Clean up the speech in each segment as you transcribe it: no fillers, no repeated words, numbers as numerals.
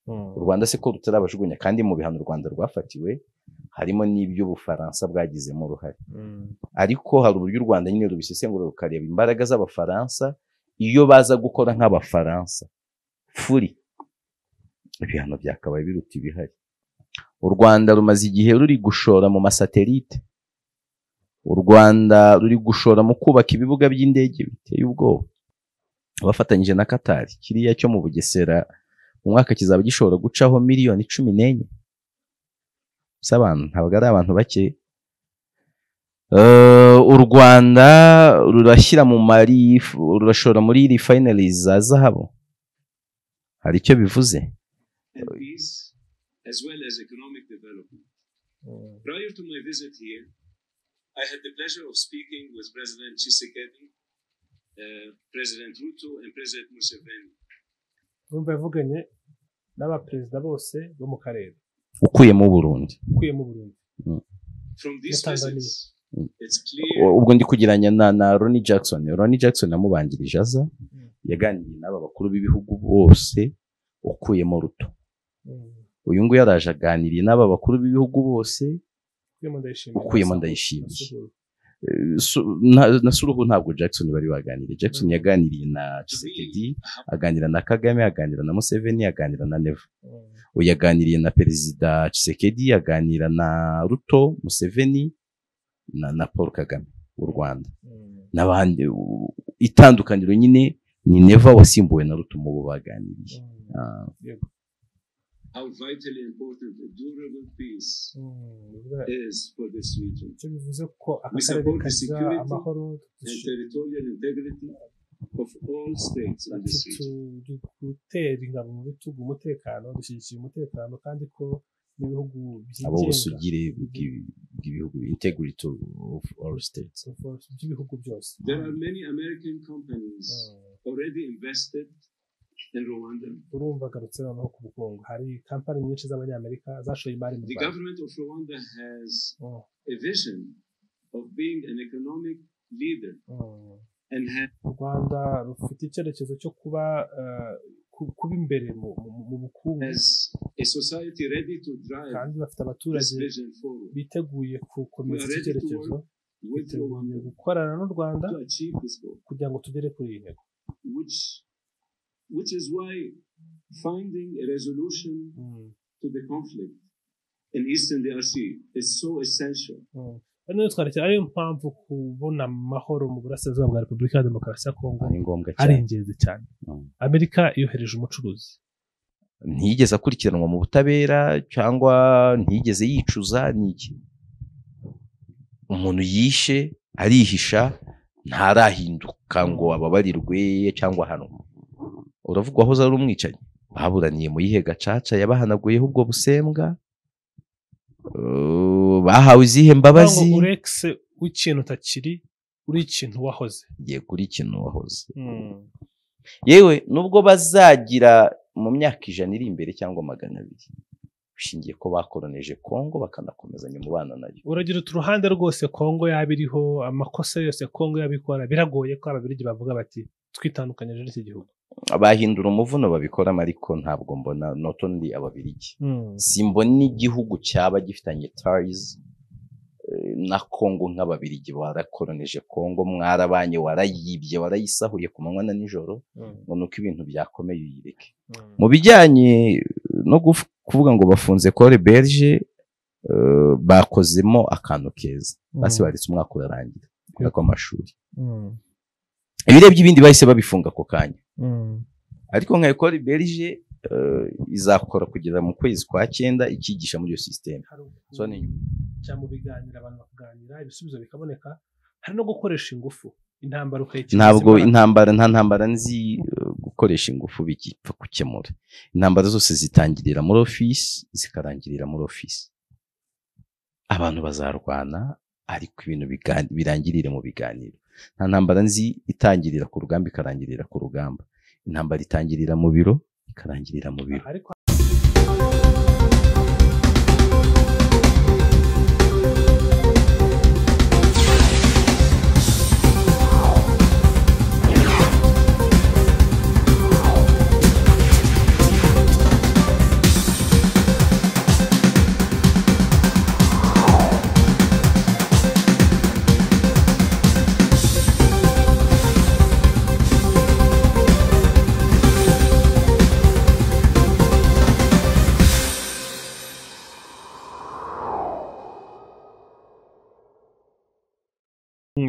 U Rwanda se ko rutarabajugunya, kandi mu bihano u Rwanda rwafatiwe harimo n'iby'Ubufaransa bwagizemo uruhare. Ariko hari uburyo u Rwanda nyine rubisesengura rukareba imbaraga z'Abafaransa, iyo baza gukora nk'Abafaransa furi ibihano byakabaye biruta ibihari. U Rwanda rumaze igihe ruri gushora mu masatelite, u Rwanda ruri gushora mu kubaka ibibuga by'indege biteye ubwoba, bafatanyije na Qatar. Kiriya cyo mu Bugesera mu mwaka kizaba gishobora gucaho 14 miliyoni z'abantu, ntabwo ari abantu bake. U Rwanda rurashyira mu mari, rurashora muri refineries za zahabu, hari icyo bivuze. And peace, as well as economic development. Prior to my visit here, I had the pleasure of speaking with President Tshisekedi, President Ruto, and President Museveni. Urumva yavuganye n'abaperezida bose bo mu karere, ukuyemo Burundi. Ukuyemo Burundi. From these Na Tanzania. visits, it's clear Ubwo ndi kugeranya na Ronnie Jackson. Ronnie Jackson yamubanjirije aza, yaganiriye n'aba bakuru b'ibihugu bose ukuyemo Ruto. Uyu nguyu yaraje aganiriye n'aba bakuru b'ibihugu bose ukuyemo Ndayishimiye. Ukuyemo na Ndayishimiye. Suluhu. Na Suluhu ntabwo Jackson bari baganiriye. Jackson yaganiriye na Tshisekedi, aganira na Kagame, aganira na Museveni, aganira na Neva. Uyu yaganiriye na Perezida Tshisekedi, aganira na Ruto, Museveni na Paul Kagame w'u Rwanda n'abandi. Itandukaniro nyine ni Neva wasimbuwe na Ruto mu bo baganiriye. Ah. Yego. How vitally important a durable peace Bivuga is for this region icyo bivuze ko aka We karere support the kagira security amahoro. And territorial integrity of all states in Ati this region. turi gutera ingabo mu bitugu umutekano, dushyigikiye umutekano, kandi ko n'ibihugu abo byigenga ubusugire bw'ibihugu, integrity of all states. By'ibihugu byose. There are many American companies already invested in Rwanda. Urumva agarutse noneho ku bukungu, hari kampani nyinshi z'Abanyamerika zashoye imari mu The Rwanda. Government of Rwanda has a vision of being an economic leader and has U Rwanda rufite icyerekezo cyo kuba kuba imbere mu bukungu, a society ready to drive kandi bafite abaturage this vision forward. biteguye gukomeza iki cyerekezo. With Biteguye Rwanda gukorana n'u Rwanda to achieve this goal, kugira ngo tugere kuri iyi ntego. which is why finding a resolution to the conflict in Eastern DRC is so essential. Hano twarekera, ariyo mpamvu kubona amahoro mu burasirazuba bwa Repubulika ya Demokarasi ya Kongo Ari ngombwa ari cyane. ingenzi cyane. Amerika yohereje umucuruzi. Ntiyigeze akurikiranwa mu butabera cyangwa ntiyigeze yicuza. Ni iki umuntu yishe arihisha, ntarahinduka ngo ababarirwe cyangwa ahanwe? Uravuga wahoze ari umwicanyi, baburaniye mu yihe gacaca yabahanaguyeho ubwo busembwa? Bahawe izihe mbabazi? Ngo urekise w'ikintu utakiri, uri ikintu wahoze. Giye kuri ikintu wahoze. Yewe, nubwo bazagira mu myaka 100 iri imbere cyangwa 200, ushingiye ko bakoroneje Kongo bakanakomezanya umubano nayo. Uragira uti uruhande rwose Kongo yaba iriho, amakosa yose Kongo yabikora, biragoye ko Ababiligi bavuga bati twitandukanyije n'iki gihugu. Bahindura umuvuno babikoramo, ariko ntabwo mbona, not only Ababiligi, simbona igihugu cyaba gifitanye ties na Kongo nk'Ababiligi. Barakoroneje Kongo, mwarabanye, warayibye, warayisahuye ku manywa na nijoro, ngo nuko ibintu byakomeye uyireke. Mu bijyanye no kuvuga ngo bafunze École Belge, bakozemo akantu keza, basi baretse umwaka urarangira umwaka w'amashuri. Ibirebye ibindi bahise babifunga ako kanya, ariko nka École Belge izakora kugeza mu kwezi kwa cyenda ikigisha muri iyo système. Hari So ni nyuma. Cyangwa mu biganiro, abantu bakaganira, ibisubizo bikaboneka. Hari no gukoresha ingufu, intambara ukayikiza Ntabwo imbaraga. intambara, nta ntambara nzi gukoresha ingufu bigipfa gukemura. Intambara zose zitangirira muri ofisi, zikarangirira muri ofisi. Abantu bazarwana, ariko ibintu birangirire mu biganiro. Nta ntambara nzi itangirira ku rugamba ikarangirira ku rugamba. Intambara itangirira mu biro, ikarangirira mu biro. Ariko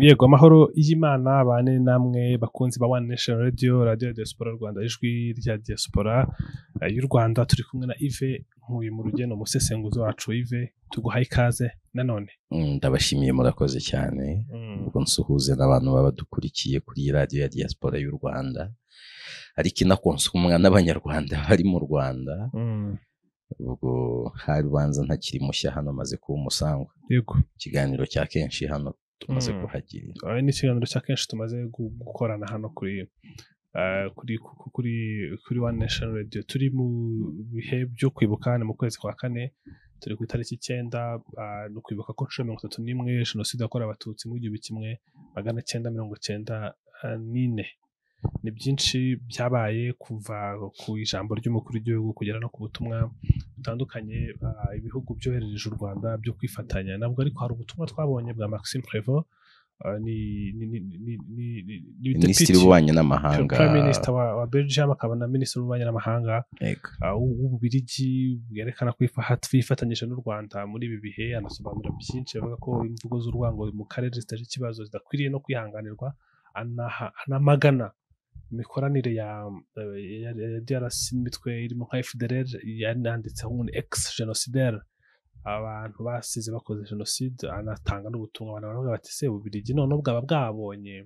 Yego, amahoro y'Imana bane namwe bakunzi ba One Nation Radio, Radio ya Diaspora Rwanda, ijwi rya Diaspora y'u Rwanda. Turi kumwe na Yves Nkuyumurugeno, umusesenguzi wacu. Yves, tuguhaye ikaze nanone. Ndabashimiye, murakoze cyane. Ubwo nsuhuze n'abantu baba badukurikiye kuri iyi radiyo ya Diaspora y'u Rwanda, ariko inakonsumwa n'Abanyarwanda bari mu Rwanda. Ubwo hari ubanza ntakiri mushya hano, maze kuba umusangwa. Ikiganiro cya kenshi hano tumaze kuhagirira. Ni ikiganiro cya kenshi tumaze gukorana hano kuri One Nation Radio. Turi mu bihe byo kwibuka, ni mu kwezi kwa kane, turi ku itariki 9, ni ukwibuka ko nshuro 31 jenoside yakorewe Abatutsi mu 1994. Ni byinshi byabaye kuva ku ijambo ry'umukuru w'igihugu kugera no ku butumwa butandukanye ibihugu byoherereje u Rwanda byo kwifatanya nabwo, ariko hari ubutumwa twabonye bwa Maxime Prévost, ni Minisitiri w'ububanyi n'amahanga, Prime Minister wa Belgium, akaba na Minisitiri w'ububanyi n'amahanga w'Ububirigi, bwerekana ko yifatanyije n'u Rwanda muri ibi bihe. Anasobanura byinshi, avuga ko imvugo z'urwango mu karere zitaje ikibazo, zidakwiriye no kwihanganirwa, anamagana imikoranire ya DRC n'imitwe irimo nka FDLR, yananditseho ngo ex génocidaire, abantu basize bakoze jenoside. Anatanga n'ubutumwa, abantu baravuga bati: "Se Ububirigi noneho bwaba bwabonye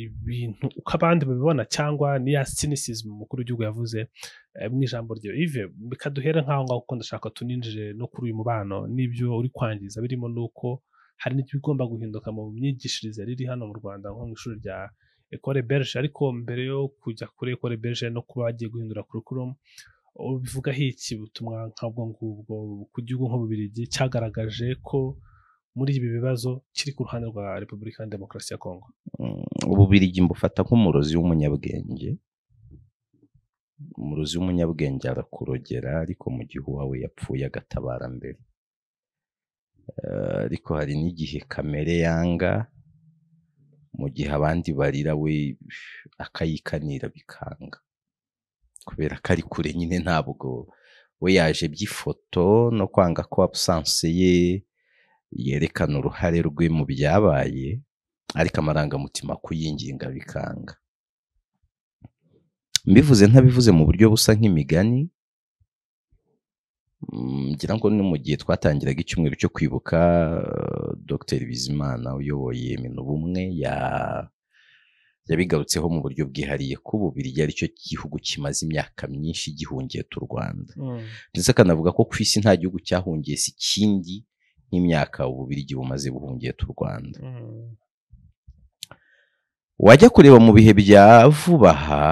ibintu uko abandi babibona, cyangwa ni ya cynicism umukuru w'igihugu yavuze mu ijambo rye?" Yves, reka duhere nk'aho ngaho, kuko ndashaka tuninjire no kuri uyu mubano n'ibyo uri kwangiza, birimo n'uko hari n'ibigomba guhinduka mu myigishirize riri hano mu Rwanda, nko mu ishuri rya Ecole Belge. Ariko mbere yo kujya kuri Ecole Belge no kuba bagiye guhindura curriculum, ubivugaho iki, butumwa nk'ubwo ngubwo ku gihugu nk'Ububirigi cyagaragaje ko muri ibi bibazo kiri ku ruhande rwa Repubulika ya Demokarasi ya Kongo? Ububirigi mbufata nk'umurozi w'umunyabwenge. Umurozi w'umunyabwenge arakurogera, ariko mu gihe uwawe yapfuye agatabara mbere. Ariko hari n'igihe kamere yanga, mu gihe abandi barira we akayikanira bikanga, kubera ko ari kure nyine. Ntabwo we yaje by'ifoto no kwanga ko absence ye yerekana uruhare rwe mu byabaye, ariko amarangamutima kuyinginga bikanga. Mbivuze ntabivuze mu buryo busa nk'imigani, ngira ngo ni mu gihe twatangiraga icyumweru cyo kwibuka, Dr Bizimana uyoboye Minubumwe yabigarutseho mu buryo bwihariye ko Ububirigi ari cyo gihugu kimaze imyaka myinshi gihungiye u Rwanda, ndetse akanavuga ko ku isi nta gihugu cyahungiye si ikindi nk'imyaka Ububirigi bumaze buhungiye u Rwanda. Wajya kureba mu bihe bya vuba aha,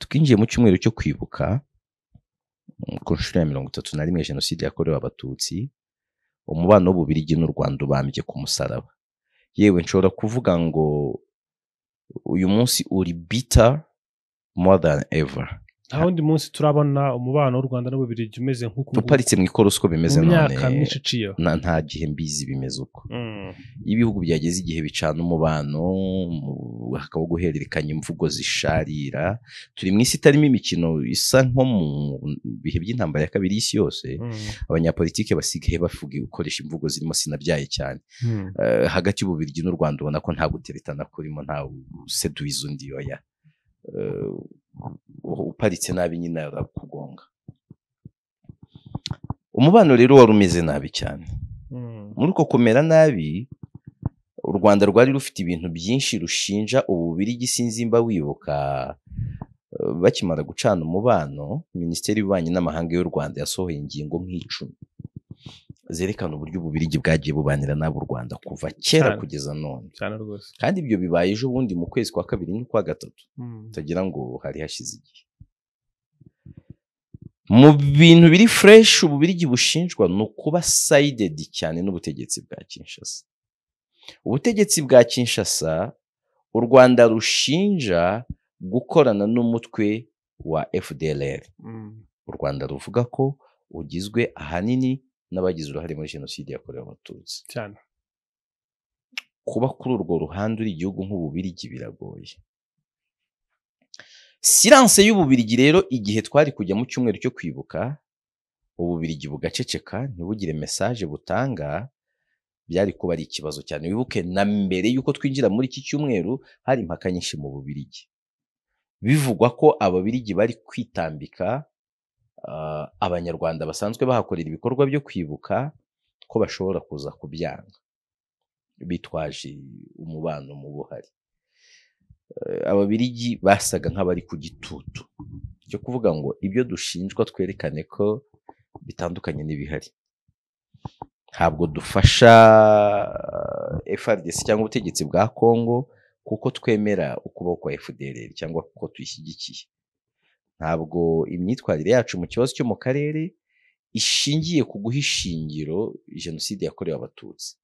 twinjiye mu cyumweru cyo kwibuka ku nshuro ya 31 jenoside yakorewe Abatutsi, umubano w'Ububirigi n'u Rwanda ubambye ku musaraba. Yewe, nshobora kuvuga ngo uyu munsi uri bitter more than ever. Nta wundi munsi turabona umubano w'u Rwanda n'Ububirigi umeze nk'uku nguku uparitse mu ikorosi uko bimeze mu none. myaka myinshi iciyeho. Nta gihe mbizi bimeze uko. Iyo ibihugu byageze igihe bicana umubano, hakaba guhererekanya imvugo zisharira, turi mu isi itarimo imikino, isa nko mu bihe by'intambara ya kabiri y'isi yose. Abanyapolitike basigaye bavuga, gukoresha imvugo zirimo sinabyaye cyane. Hagati y'Ububirigi n'u Rwanda ubona ko nta guteretana kurimo, nta useduwiza undi, oya. Uparitse nabi nyine arakugonga. Umubano rero wari umeze nabi cyane. Muri uko kumera nabi, u Rwanda rwari rufite ibintu byinshi rushinja Ububirigi. Sinzi mba wibuka, bakimara gucana umubano, Minisiteri y'Ububanyi n'Amahanga y'u Rwanda yasohoye ingingo nk'10 zerekana uburyo Ububirigi bwagiye bubanira n'abo u Rwanda kuva kera kugeza none. Cyane rwose. Kandi ibyo bibaye ejo bundi mu kwezi kwa kabiri n'ukwa gatatu, utagira ngo hari hashize igihe. Mu bintu biri fresh Ububirigi bushinjwa ni ukuba sided cyane n'ubutegetsi bwa Kinshasa. Ubutegetsi bwa Kinshasa u Rwanda rushinja gukorana n'umutwe wa FDLR, u Rwanda ruvuga ko ugizwe ahanini n'abagize uruhare muri jenoside yakorewe Abatutsi. Kuba kuri urwo ruhande uri igihugu nk'Ububirigi biragoye. Silence y'Ububirigi rero, igihe twari kujya mu cyumweru cyo kwibuka, Ububirigi bugaceceka ntibugire message butanga. Byari kuba ari ikibazo cyane. Wibuke na mbere yuko twinjira muri iki cyumweru hari impaka nyinshi mu Bubiligi, bivugwa ko Ababiligi bari kwitambika Abanyarwanda basanzwe bahakorera ibikorwa byo kwibuka, ko bashobora kuza kubyanga bitwaje umubano mu buhari. Ababiligi basaga nk'abari ku gitutu cyo kuvuga ngo ibyo dushinjwa twerekane ko bitandukanye n'ibihari. Ntabwo dufasha FARDC cyangwa ubutegetsi bwa Congo kuko twemera ukuboko kwa FDLR cyangwa kuko tuyishyigikiye. Ntabwo imyitwarire yacu mu kibazo cyo mu karere ishingiye ku guha ishingiro jenoside yakorewe Abatutsi.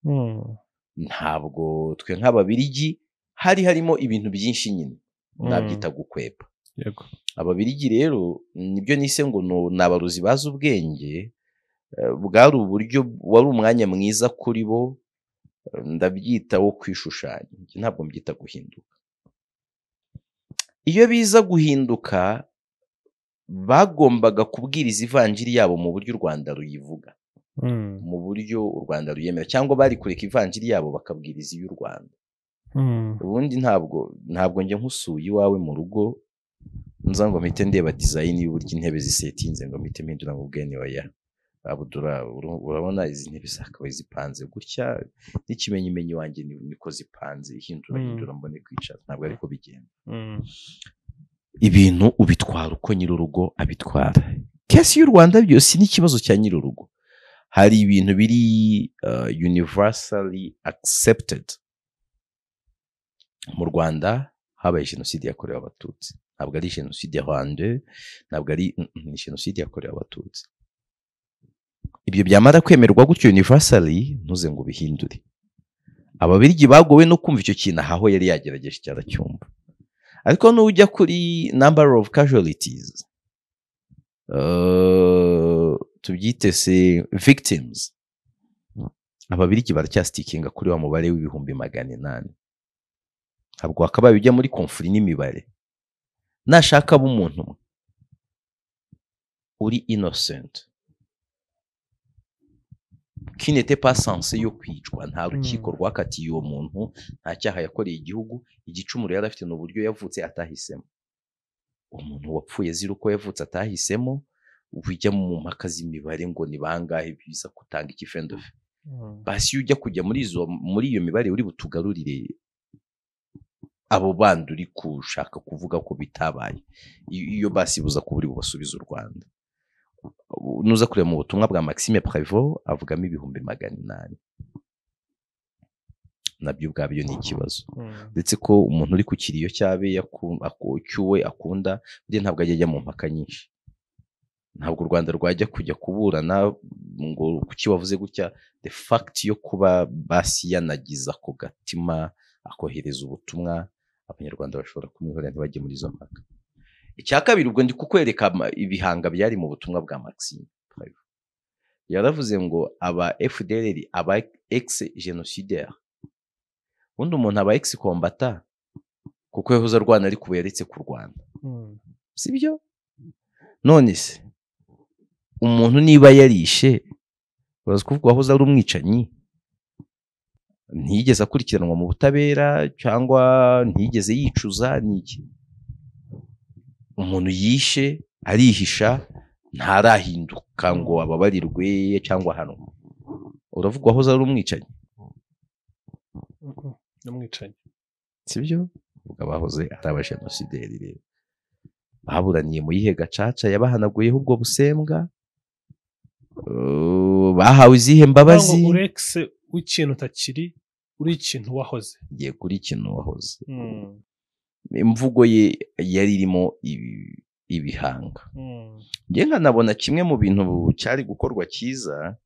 Ntabwo twe nk'Ababiligi hari harimo ibintu byinshi nyine nabyita gukwepa. Yego. Ababiligi rero nibyo nise ngo ni abaruzi bazi ubwenge, bwari uburyo, wari umwanya mwiza kuri bo, ndabyita wo kwishushanya, ntabwo mbyita guhinduka. Iyo biza guhinduka bagombaga kubwiriza ivanjiri yabo mu buryo u Rwanda ruyivuga, mu buryo u Rwanda ruyemera, cyangwa bari kureka ivanjiri yabo bakabwiriza iy'u Rwanda. Ubundi ntabwo njye nkusuye iwawe mu rugo nza ngo mpite ndeba design y'uburyo intebe zisetinze ngo mpite mpindura ngo ubwene oya. Abudura, urabona izi ntebe zakabaye zipanze gutya, n'ikimenyimenyi wanjye niko zipanze, hindura mbone kwicara. Ntabwo ariko bigenda. Ibintu ubitwara uko nyir'urugo abitwara. Case y'u Rwanda byose ni ikibazo cya nyir'urugo. Hari ibintu biri universally accepted. Mu Rwanda habaye jenoside yakorewe Abatutsi. Ntabwo ari jenoside ya Rwanda, ntabwo ari ni jenoside yakorewe Abatutsi. Ibyo byamara kwemerwa gutyo universally, ntuze ngo ubihindure. Ababiligi bagowe no kumva icyo kintu aho yari yagerageje cyaracyumva. Ariko nujya kuri number of casualties, tubyite se victims, Ababiligi baracyastickinga kuri wa mubare w'800,000. Ntabwo wakabaye ujya muri conflit n'imibare. Nashaka abo umuntu uri innocent qui n'était pas censé yo kwicwa, nta rukiko rwakatiye uwo muntu, nta cyaha yakoreye igihugu, igicumuro yari afite n'uburyo yavutse atahisemo. Umuntu wapfuye azira uko yavutse atahisemo, ujya mu mpaka z'imibare ngo ni bangahe biza gutanga iki fendofe. Basi iyo ujya kujya muri iyo mibare uri butugarurire abo bandi uri kushaka kuvuga ko bitabaye. Iyo basi buza kuba uri bubasubize u Rwanda. Nuza kureba mu butumwa bwa Maxime Prévost avugamo 800,000. Nabyo ubwabyo ni ikibazo. Ndetse ko umuntu uri ku kiriyo cyabe cyuwe akunda, burya ntabwo ajya mu mpaka nyinshi. Ntabwo u Rwanda rwajya kujya kuburana ngo kuki wavuze gutya. The fact yo kuba basi yanagiza ku gatima akohereza ubutumwa, Abanyarwanda bashobora kumwihorera ntibajye muri izo mpaka. Icya kabiri, ubwo ndi kukwereka ibihanga byari mu butumwa bwa Maxime Prévost. Yaravuze ngo aba FDLR, aba ex génocidaire. Ubundi umuntu aba ex combatant kuko yahoze arwana ariko ubu yaretse kurwana. Sibyo? None se umuntu niba yarishe, uraza kuvuga wahoze ari umwicanyi, ntiyigeze akurikiranwa mu butabera cyangwa ntiyigeze yicuza, ni iki? Umuntu yishe arihisha, ntarahinduka ngo ababarirwe cyangwa ahanwe, uravuga wahoze ari umwicanyi? N'umwicanyi. Sibyo? Uvuga bahoze ari abajenosideri. Rero baburaniye mu yihe gacaca yabahanaguyeho ubwo busembwa? Bahawe izihe mbabazi? Ngo urex w'ikintu utakiri, uri ikintu wahoze. Yego, uri ikintu wahoze. Imvugo ye yari irimo ibihanga. Njye nkanabona kimwe mu bintu cyari gukorwa cyiza,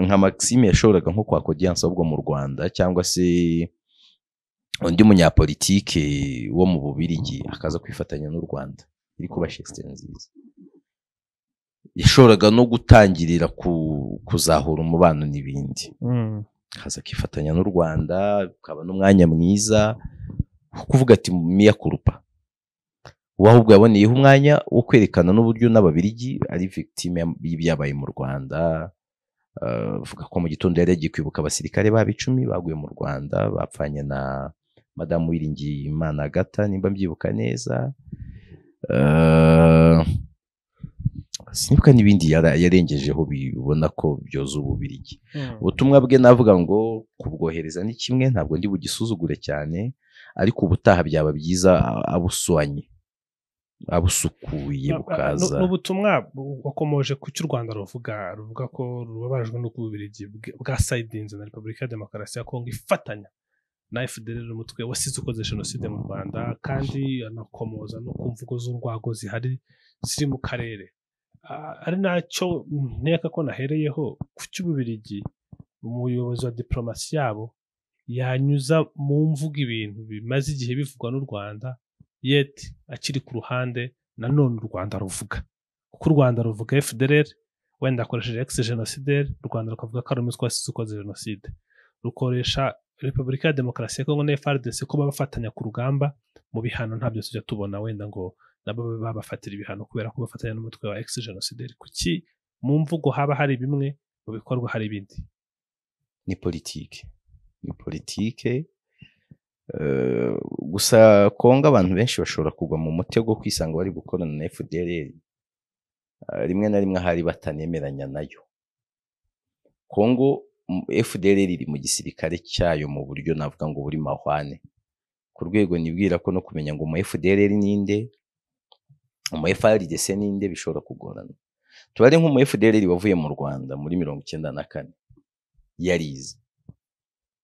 nka Maxime yashoboraga nko kwaka audience ahubwo mu Rwanda, cyangwa se undi munyapolitike wo mu Bubiligi akaza kwifatanya n'u Rwanda, iri kuba geste nziza. Yashoboraga no gutangirira kuzahura umubano n'ibindi, akaza akifatanya n'u Rwanda, ukaba n'umwanya mwiza wo kuvuga ati mea culpa. We ahubwo yaboneyeho umwanya wo kwerekana n'uburyo n'Ababiligi ari victime y'ibyabaye mu Rwanda. Avuga ko mu gitondo yari yagiye kwibuka abasirikare babo 10 baguye mu Rwanda, bapfanye na Madamu Uwiringiyimana Agatha nimba mbyibuka neza. Sinibuka n'ibindi yarengejeho bibona ko byoza Ububirigi. Ubutumwa bwe navuga ngo kubwohereza ni kimwe, ntabwo ndi bugisuzugure cyane, ariko ubutaha byaba byiza abuswanye, abusukuye bukaza. N'ubutumwa wakomoje ku cy'u Rwanda ruvuga ko rubabajwe n'uko Ububirigi bwasayidinze na Repubulika ya Demokarasi ya Kongo ifatanya na FDLR, umutwe wasize ukoze jenoside mu Rwanda, kandi anakomoza no ku mvugo z'urwago zihari ziri mu karere. Ari nacyo nteka ko nahereyeho ku cy'Ububirigi, umuyobozi wa diplomasi yabo yanyuza mu mvugo ibintu bimaze igihe bivugwa n'u Rwanda, yet akiri ku ruhande nanone u Rwanda ruvuga. Kuko u Rwanda ruvuga FDLR, wenda akoresheje ex genocidaire, u Rwanda rukavuga ko ari umutwe wasize ukoze jenoside, rukoresha Repubulika ya Demokarasi ya Kongo na FARDC ko bafatanya ku rugamba mu bihano, ntabyo tujya tubona wenda ngo nabo babafatira ibihano kubera ko bafatanya n'umutwe wa ex genocidaire. Kuki mu mvugo haba hari bimwe, mu bikorwa hari ibindi? Ni politike, ni politike. Gusa Kongo abantu benshi bashobora kugwa mu mutego kwisanga bari gukorana na FDLR, rimwe na rimwe hari batanemeranya nayo. Kongo FDLR iri mu gisirikare cyayo mu buryo navuga ngo buri mahwane, ku rwego nibwira ko no kumenya ngo mu FDLR ninde, mu FARDC ninde bishobora kugorana. Tubare nko mu FDLR wavuye mu Rwanda muri 94 yarize,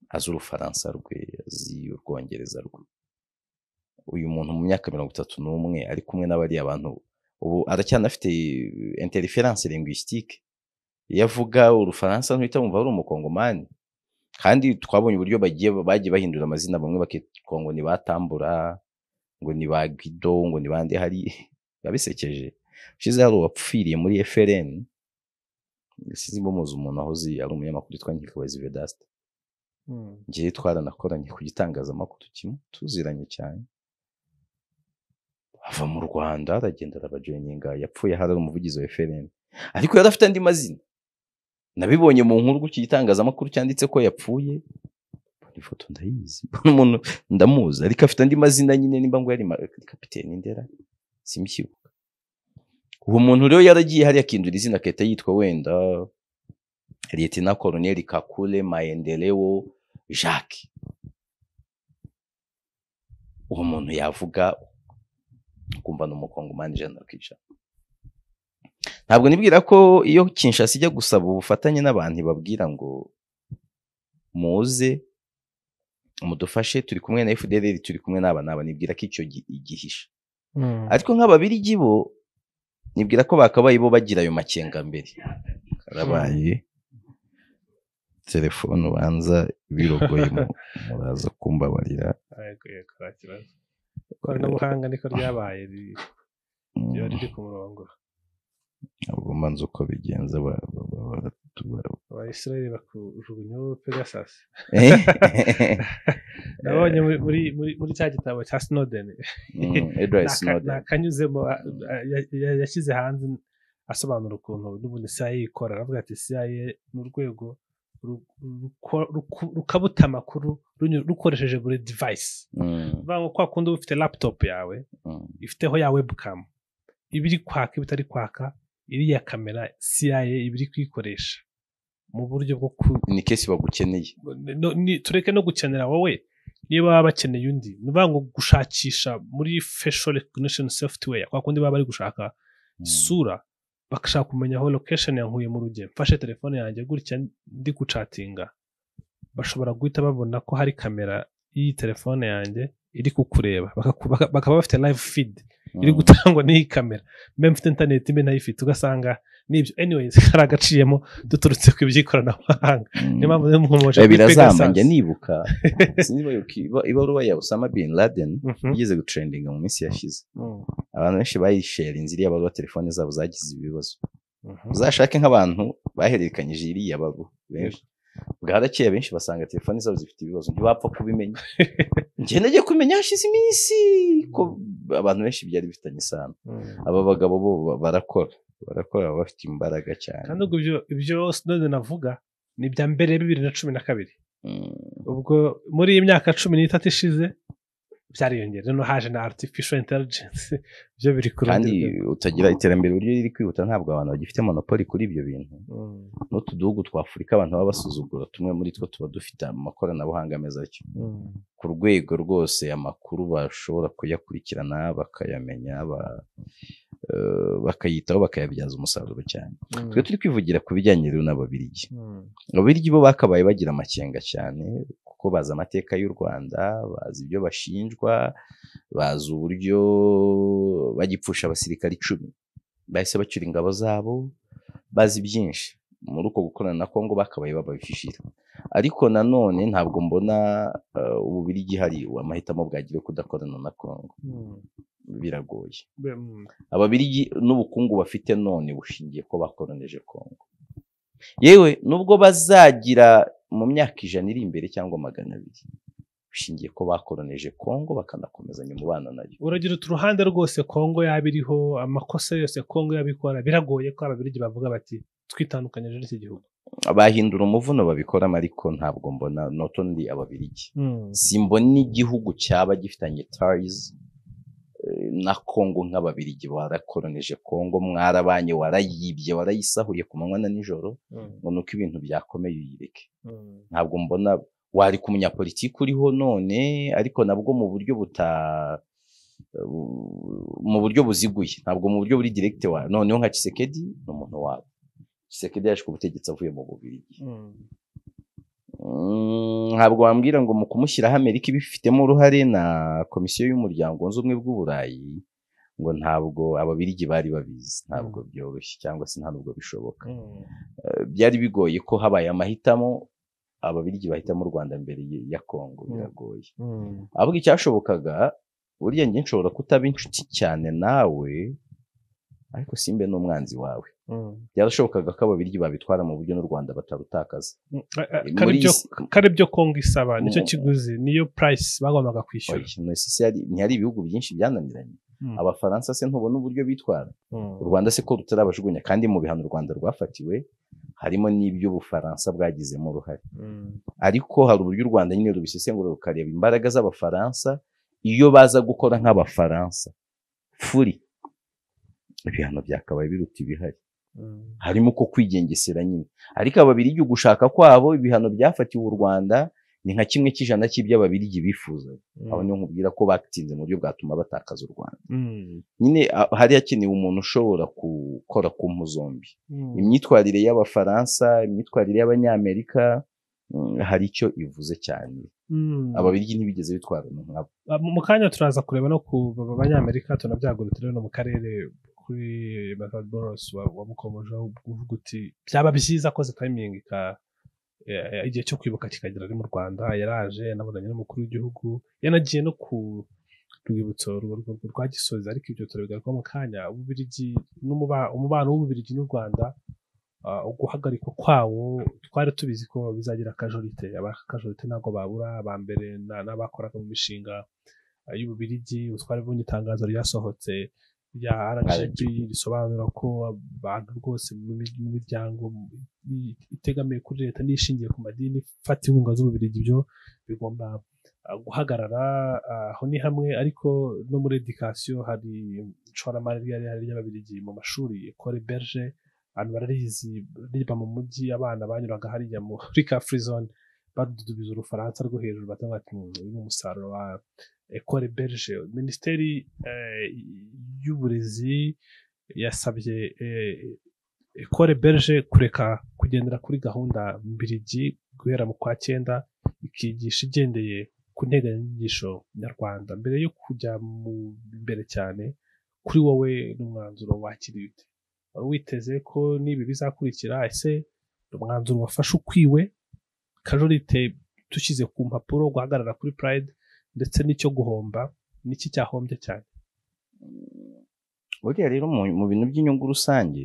azi Urufaransa rwe, azi Urwongereza rwe. Uyu muntu mu myaka 31 ari kumwe n'abari abantu, ubu aracyanafite interference linguistique, iyo avuga Urufaransa ntuhita wumva ari umukongomani. Kandi twabonye uburyo bagiye bahindura amazina, bamwe bakitwa ngo ni Batambura, ngo ni ba Guido, ngo ni bande, hari babisekeje. Ushize hari uwapfiriye muri FRN, sinzi muzi umuntu ahoze ari umunyamakuru witwa Nkikabahizi Vedaste. Ngiye twaranakoranye ku gitangazamakuru kimwe, tuziranye cyane. Ava mu Rwanda aragenda arabajoininga, yapfuye hari umuvugizi wa FRN, ariko yari afite andi mazina. Nabibonye mu nkuru ku gitangazamakuru cyanditse ko yapfuye, ifoto ndayizi, umuntu ndamuzi, ariko afite andi mazina nyine, nimba ngo yari kapiteni Ndera simkibuka. Uwo muntu rero yaragiye hari akindura izina akahita yitwa wenda Lieutenant Colonel Kakule Maendeleo Jacques. Uwo muntu yavuga ukumva ni umukongomani 100%. Ntabwo nibwira ko iyo Kinshasa ijya gusaba ubufatanye n'abantu ibabwira ngo muze mudufashe, turi kumwe na FDLR, turi kumwe n'aba n'aba, nibwira ko icyo igihisha. Ariko nk'Ababirigi bo nibwira ko bakabaye bo bagira ayo makenga mbere. Karabaye telefone ubanza birogoye, muraza kumbabarira. Ikoranabuhanga niko ryabaye riri ku murongo. Ntabwo mbanza uko bigenza Abayisiraheli bakujugunyaho Pegasus. Nabonye muri cya gitabo cya Snowden, Edward Snowden, nakanyuzemo yashyize hanze asobanura ukuntu n'ubundi CIA ikora. Aravuga ati CIA ni urwego rukabuta amakuru rukoresheje buri device. Bivuga ngo kwa kundi uba ufite laptop yawe ifiteho ya webcam, ibiri kwaka ibitari kwaka, iriya kamera CIA ibiri kuyikoresha mu buryo bwo ni kesi bagukeneye. Tureke no gukenera wowe, niba baba bakeneye undi, ni ukuvuga ngo gushakisha muri facial recognition software, kwa kundi baba bari gushaka isura, bakashaka kumenya aho location yankuye mu rugero. Mfashe telefone yanjye gutya ndi gucatinga, bashobora guhita babona ko hari kamera y'iyi telefone yanjye iri kukureba, bakaba bafite live feed iri gutangwa n'iyi kamera, mbe mfite internet mbe ntayifite, ugasanga nibyo. Anyways, hari agaciyemo duturutse ku by'ikoranabuhanga. Niyo mpamvu nkomoje birazamba. Njya nibuka sinzi ibaruwa ya Osama bin Laden igeze gutrendinga mu minsi yashize, abantu benshi bayisharinze iriya baruwa, telefone zabo zagize ibibazo. Uzashake nk'abantu bahererekanyije iriya baruwa benshi, bwarakeye benshi basanga telefone zabo zifite ibibazo, ntibapfa kubimenya. Njye nagiye kumenya hashize iminsi ko abantu benshi byari bifitanye isano. Aba bagabo bo barakora. Barakora, baba bafite imbaraga cyane. Kandi ubwo ibyo Snowden avuga ni ibya mbere ya 2012. Ubwo muri iyi myaka 13 ishize byariyongera, no haje na artificial intelligence, byo biri ku rundi Kandi rwego. utagira iterambere uburyo riri kwihuta, ntabwo abantu bagifite monopole kuri ibyo bintu. N'utu duhugu twa Afurika abantu baba basuzugura, tumwe muri two tuba dufite amakoranabuhanga ameze atyo, ku rwego rwose amakuru bashobora kuyakurikirana, bakayamenya, bakayitaho, bakayabyaza umusaruro cyane. Twe turi kwivugira ku bijyanye rero n'Ababirigi. Ababirigi bo bakabaye bagira amakenga cyane, kuko bazi amateka y'u Rwanda, bazi ibyo bashinjwa, bazi uburyo bagipfusha abasirikare 10 bahise bacyura ingabo zabo, bazi byinshi. Muri uko gukorana na Kongo bakabaye bababishishira. Ariko nanone ntabwo mbona Ububirigi hari amahitamo bwagira kudakorana na Kongo. Biragoye. Ababirigi n'ubukungu bafite none bushingiye ko bakoroneje Kongo. Yewe nubwo bazagira mu myaka 100 iri imbere cyangwa 200, bushingiye ko bakoroneje Kongo bakanakomezanya umubano nayo. Uragira uti uruhande rwose Kongo yabiriho, amakosa yose Kongo yabikora, biragoye ko Ababirigi bavuga bati twitandukanyije n'iki gihugu. Bahindura umuvuno babikoramo, ariko ntabwo mbona not only Ababirigi. Simbona igihugu cyaba gifitanye ties na Kongo nk'Ababirigi. Barakoroneje Kongo, mwarabanye, warayibye, warayisahuye ku manywa na nijoro, ngo nuko ibintu byakomeye uyireke. Ntabwo mbona wari ku munyapolitiki uriho none, ariko nabwo mu buryo mu buryo buziguye, ntabwo mu buryo buri direct wa noneho nka Tshisekedi ni umuntu wabo. Tshisekedi yaje ku butegetsi avuye mu Bubiligi. Ntabwo wambwira ngo mu kumushyiraho Amerika ibifitemo uruhare na komisiyo y'umuryango wunze ubumwe bw'Uburayi, ngo ntabwo Ababirigi bari babizi. Ntabwo byoroshye, cyangwa se nta nubwo bishoboka. Byari bigoye ko habaye amahitamo Ababirigi bahitamo u Rwanda mbere ya Kongo, biragoye. Ahubwo icyashobokaga, burya njye nshobora kutaba inshuti cyane nawe, ariko simbe n'umwanzi wawe. Byarashobokaga ko Ababirigi babitwara mu buryo n'u Rwanda batarutakaza. Kari byo Kongo isaba, nicyo kiguzi, niyo price bagombaga kwishyura. Ntihari ibihugu byinshi byananiranye. Abafaransa se ntubona uburyo bitwara? U Rwanda se ko rutarabajugunya, kandi mu bihano u Rwanda rwafatiwe harimo n'ibyo Ubufaransa bwagizemo uruhare. Ariko hari uburyo u Rwanda nyine rubisesengura rukareba imbaraga z'Abafaransa, iyo baza gukora nk'Abafaransa furi, ibihano byakabaye biruta ibihari. Harimo ko kwigengesera nyine. Ariko Ababirigi ugushaka kwabo, ibihano byafatiwe u Rwanda ni nka 1% cy'ibyo Ababirigi bifuza. Aho niho nkubwira ko batinze mu buryo bwatuma batakaza u Rwanda. Nyine hari hakenewe umuntu ushobora gukora ku mpu zombi. Imyitwarire y'Abafaransa, imyitwarire y'Abanyamerika, hari icyo ivuze cyane. Ababirigi ntibigeze bitwara nkabo. Mu kanya turaza kureba no ku Banyamerika, tunabyagurutire no mu karere kuri Matthias Boros wamukomojeho uvuga uti byaba byiza koze timing igihe cyo kwibuka kikagera ari mu Rwanda. Yaraje yanabonanye n'umukuru w'igihugu, yanagiye no ku rwibutso rwa Gisozi, ariko ibyo turabigarukaho mu kanya. Ububirigi umubano w'Ububirigi n'u Rwanda, uguhagarikwa kwawo twari tubizi ko bizagira akajorite. Abakajorite ntabwo babura, aba mbere n'abakoraga mu mishinga y'Ububirigi. Twari bunye itangazo ryasohotse rya RGB risobanura ko abantu rwose mu miryango itegamiye kuri leta n'ishingiye ku madini ifata inkunga z'Ububirigi, ibyo bigomba guhagarara. Aho ni hamwe, ariko no muri education hari ishoramari ry'Ababirigi mu mashuri Ecole Belge, abantu bararizi riba mu mujyi, abana banyuraga hariya muri ka free zone badudubiza Urufaransa rwo hejuru, batavuga ati uyu ni umusaruro wa Ecole Belge. Minisiteri y'uburezi yasabye Ecole Belge kureka kugendera kuri gahunda mbirigi guhera mu kwa 9, ikigisha igendeye ku nteganyanyigisho nyarwanda. Mbere yo kujya mu mbere cyane, kuri wowe n'umwanzuro wakiriye ute? Wari witeze ko n'ibi bizakurikira? Ese umwanzuro wafashe ukwiwe? Kajorite dushyize ku mpapuro, guhagarara kuri Pride ndetse n'icyo guhomba, n'iki cyahombye cyane? Buriya rero mu bintu by'inyungu rusange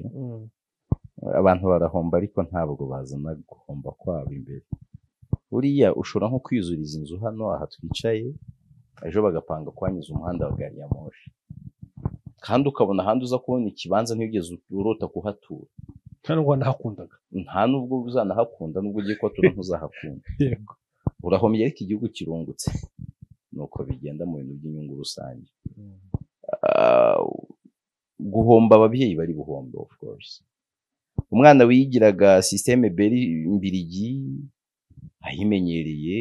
abantu barahomba, ariko ntabwo bazana guhomba kwabo imbere. Buriya ushobora nko kwizuriza inzu hano aha twicaye, ejo bagapanga kwanyuza umuhanda wa gari ya moshi. Kandi ukabona ahandi uza kubona ikibanza ntugeze urota kuhatura. Nta nubwo wanahakundaga. Nta nubwo uzanahakunda, nubwo ugiye kuhatura ntuzahakunda. Yego. Urahombye ariko igihugu kirungutse. Nuko bigenda mu bintu by'inyungu rusange. Guhomba ababyeyi bari buhombe, of course. Umwana wigiraga système mbirigi ayimenyereye,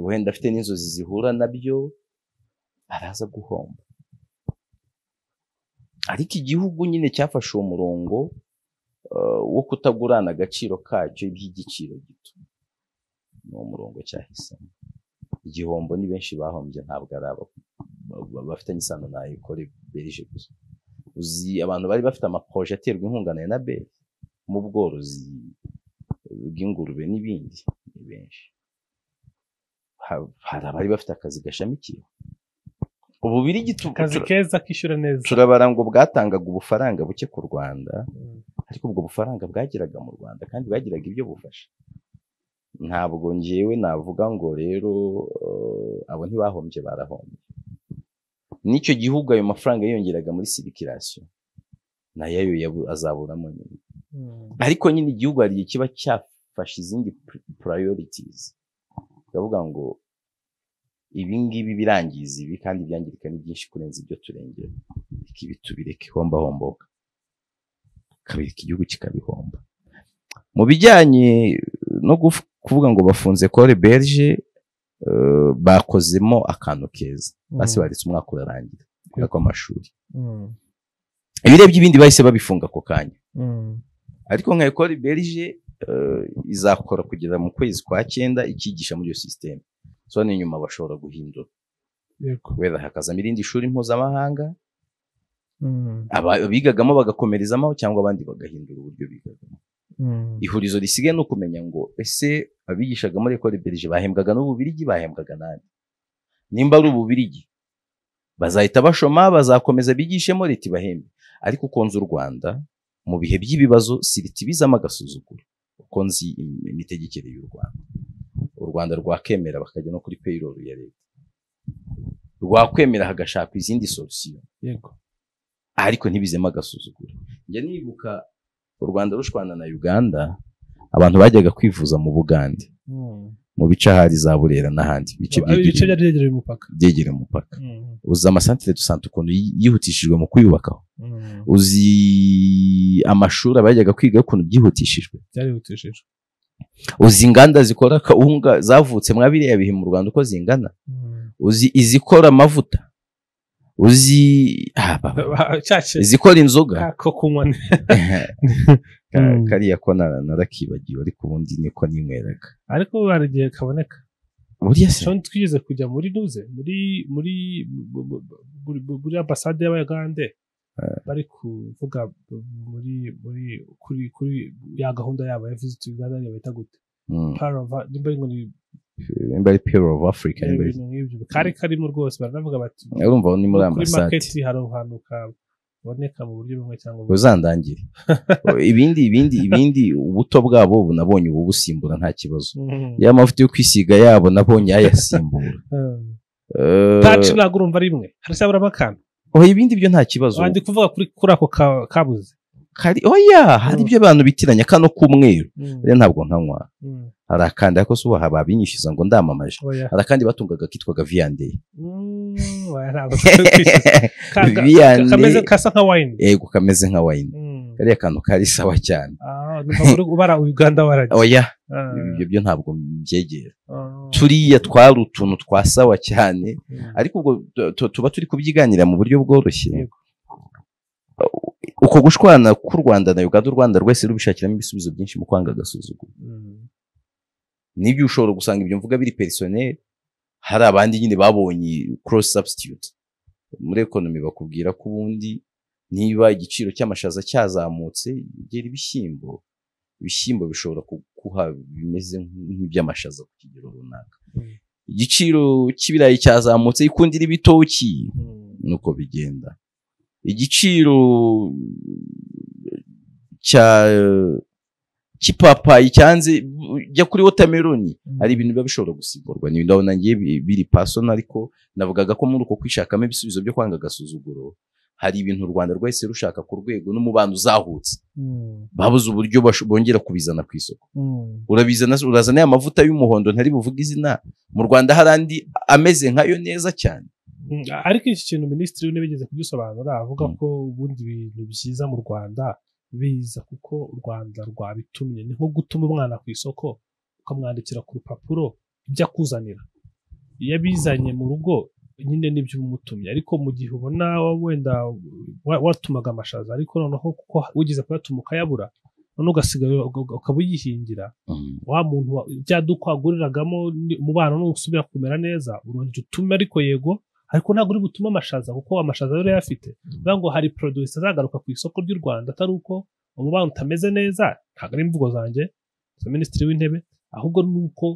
wenda afite n'inzozi zihura nabyo, araza guhomba. Ariko igihugu nyine cyafashe uwo murongo wo kutagurana agaciro kacyo iby'igiciro gito. Ni uwo murongo cyahisemo. Igihombo ni benshi bahombye, ntabwo ari aba bafitanye isano na Ecole Belge gusa. Uzi abantu bari bafite amaproje aterwa inkunga na Enabel mu bworozi bw'ingurube n'ibindi, ni benshi. Hari abari bafite akazi gashamikiye. Ububirigi akazi keza kishyura neza. Turabara ngo bwatangaga ubufaranga buke ku Rwanda, ariko ubwo bufaranga bwageraga mu Rwanda kandi bwagiraga ibyo bufasha. Ntabwo ngewe navuga ngo rero abo ntibahombye, barahombye. N'icyo gihugu ayo mafaranga yiyongeraga muri circulation, nayo azaburamo nyine. Ariko nyine igihugu hari igihe kiba cyafashe izindi priorities. Ndavuga ngo ibi ngibi birangiza ibi kandi byangirika ni byinshi kurenza ibyo turengera. Reka ibi tubireke, homba homboka. Kabireka igihugu kikabihomba. Mu bijyanye no kuvuga ngo bafunze Ecole Belge, bakozemo akantu keza. Basi baretse umwaka urarangira kw'amashuri. Ibirebye ibindi bahise babifunga ako kanya. Ariko nka Ecole Belge izakora kugeza mu kwezi kwa 9 ikigisha muri iyo system. So ni nyuma bashobora guhindura. Yego. Wenda hakazamo irindi shuri mpuzamahanga. Abigagamo bagakomerezamo cyangwa abandi bagahindura uburyo bigagamo. Ihurizo risigaye no kumenya ngo ese abigishaga muri Ecole Belge bahembwaga n'Ububirigi, bahembwaga nande? Nimba ari Ububirigi bazahita bashoma, bazakomeza bigishemo leta ibahembe. Ariko uko nzi u Rwanda mu bihe by'ibibazo siriti bizamo agasuzuguro. Uko nzi imitegekere y'u Rwanda, u Rwanda rwakemera bakajya no kuri payroll ya leta, rwakwemera hagashakwa izindi solution. Yego. Ariko ntibizemo agasuzuguro. Njya nibuka u Rwanda rushwana na Uganda, abantu bajyaga kwivuza mu Bugande, mu bice ahari za Burera n'ahandi, bice byegereye umupaka. Byegereye umupaka. Uzi amasantere de santé ukuntu yihutishijwe mu kuyubakaho. Uzi amashuri abajyaga kwiga ukuntu byihutishijwe. Byarihutishijwe. Uzi inganda zikora kawunga zavutse mwa biriya bihe mu Rwanda uko zingana. Uzi izikora amavuta. Uzi izikora inzoga. Kariya ko narakibagiwe, ariko ubundi niko ninyweraga. Ariko hari igihe kaboneka. Buriya se twigeze kujya muri nuze muri muri muri ambasade y'Abagande bari kuvuga muri muri kuri kuri ya gahunda yabo ya Visit Uganda bita gute? Nimba ari Pearl of Africa, kari karimo rwose baranavuga bati urumva ni muri ambasade market hari ahantu kaboneka mu buryo bumwe cyangwa uzandangire. Ibindi ubuto bwabo ubu nabonye ubu busimbura nta kibazo. Ya mavuta yo kwisiga yabo nabonye ayasimbura. Touch ntabwo urumva rimwe harasabura akantu. Oya ibindi byo nta kibazo. Ndi kuvuga kuri ako kabuze. Kari oya hari ibyo abantu bitiranya kano k'umweru. Rero ntabwo nkanywa. Hari akandi ariko se ubu babinyishyuza ngo ndamamaje. Hari akandi batungaga kitwaga V&A. Kameze kasa nka wine. Yego kameze nka wine. Kariya kantu kari sawa cyane. Ubara Uganda waragiye. Oya ibyo byo ntabwo mbyegera. Turiya twari utuntu twa sawa cyane, ariko ubwo tuba turi kubyiganira mu buryo bworoshye. Uko gushwana k'u Rwanda na Uganda, u Rwanda rwese rubishakiramo ibisubizo byinshi mu kwanga agasuzuguro. Nibyo ushobora gusanga ibyo mvuga biri personnel, hari abandi nyine babonye cross substitute. Muri economy bakubwira ko ubundi niba igiciro cy'amashaza cyazamutse, gera ibishyimbo, ibishyimbo bishobora kukuha bimeze nk'iby'amashaza ku kigero runaka. Igiciro cy'ibirayi cyazamutse, ikundira ibitoki, nuko bigenda. Igiciro cya cy'ipapayi cyanze jya kuri watermelon, hari ibintu biba bishobora gusimburwa. Ni ndabona ngiye biri personal, ariko navugaga ko muri uko kwishakamo ibisubizo byo kwanga agasuzuguro Hari ibintu u Rwanda rwahise rushaka ku rwego n'umubano uzahutse, babuze uburyo bongera kubizana ku isoko. Urabizana, urazana ya mavuta y'umuhondo ntari buvuge izina, mu Rwanda hari andi ameze nkayo neza cyane. Ariko iki kintu minisitiri w'intebe yigeze kugisobanura avuga ko ubundi ibintu byiza mu Rwanda biza kuko u Rwanda rwabitumye. Ni nko gutuma umwana ku isoko ukamwandikira ku rupapuro ibyo akuzanira, iyo abizanye mu rugo nyine nibyo umutumye. Ariko mu gihe ubona wenda watumaga amashaza, ariko noneho kuko wigeze kuyatuma ukayabura, none ugasigara ukaba uyihingira, wa muntu bya duka waguriragamo umubano nusubira kumera neza urongera utume, ariko yego ariko ntabwo uri butume amashaza kuko amashaza yari ayafite. Bivuga ngo hari produits azagaruka ku isoko ry'u Rwanda atari uko umubano utameze neza, ntabwo ari imvugo zanjye za minisitiri w'intebe, ahubwo ni uko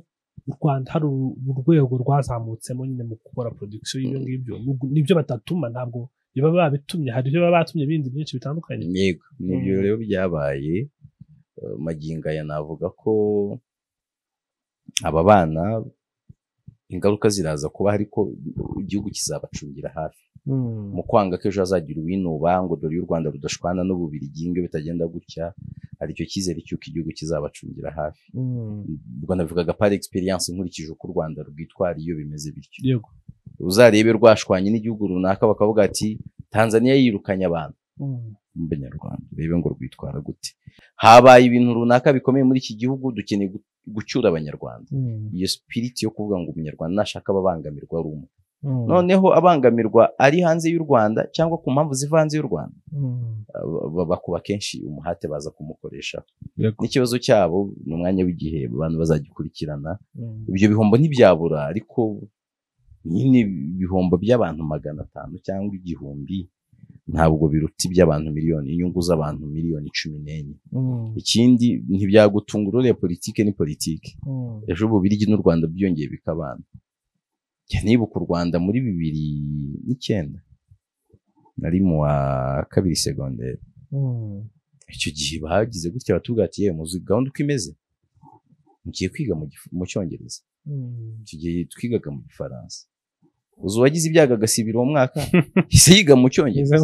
u Rwanda hari urwego rwazamutsemo nyine mu gukora production y'ibyo ngibyo. Nibyo batatuma, ntabwo biba babitumye, hari ibyo baba batumye bindi byinshi bitandukanye. Yego, nibyo rero byabaye. Magingo aya navuga ko aba bana ingaruka ziraza kuba, ariko igihugu kizabacungira hafi mu kwanga ko ejo hazagira uwinuba ngo dore y'u Rwanda rudashwana n'Ububiligi ngo bitagenda gutya. Hari icyo cyizere cy'uko igihugu kizabacungira hafi. Ubwo navugaga par experience nkurikije uko u Rwanda rwitwara iyo bimeze bityo. Yego, uzarebe rwashwanye n'igihugu runaka bakavuga ati Tanzania yirukanye abantu mu Banyarwanda, urebe ngo rwitwara gute. Habaye ibintu runaka bikomeye muri iki gihugu, dukeneye gucyura Abanyarwanda. Iyo spirit yo kuvuga ngo Umunyarwanda nashaka ababangamirwa ari umwe, noneho abangamirwa ari hanze y'u Rwanda cyangwa ku mpamvu ziva hanze y'u Rwanda, bakuba kenshi umuhate baza kumukoresha. N'ikibazo cyabo ni umwanya w'igihe abantu bazagikurikirana. Ibyo bihombo ntibyabura, ariko nyine ibihombo by'abantu 500 cyangwa 1000 ntabwo biruta iby'abantu miliyoni, inyungu z'abantu miliyoni 14. Ikindi ntibyagutungura, uriya politike ni politike. Ejo Ububiligi n'u Rwanda byongeye bikabana. Nibuka u Rwanda muri 2009 nari mu wa 2 secondaire. Icyo gihe bagize gutya batubwira ati yewe muzi gahunda uko imeze, mugiye kwiga mu Cyongereza. Icyo gihe twigaga mu Gifaransa. Uzi uwagize ibyago agasibira uwo mwaka hise yiga mu Cyongereza,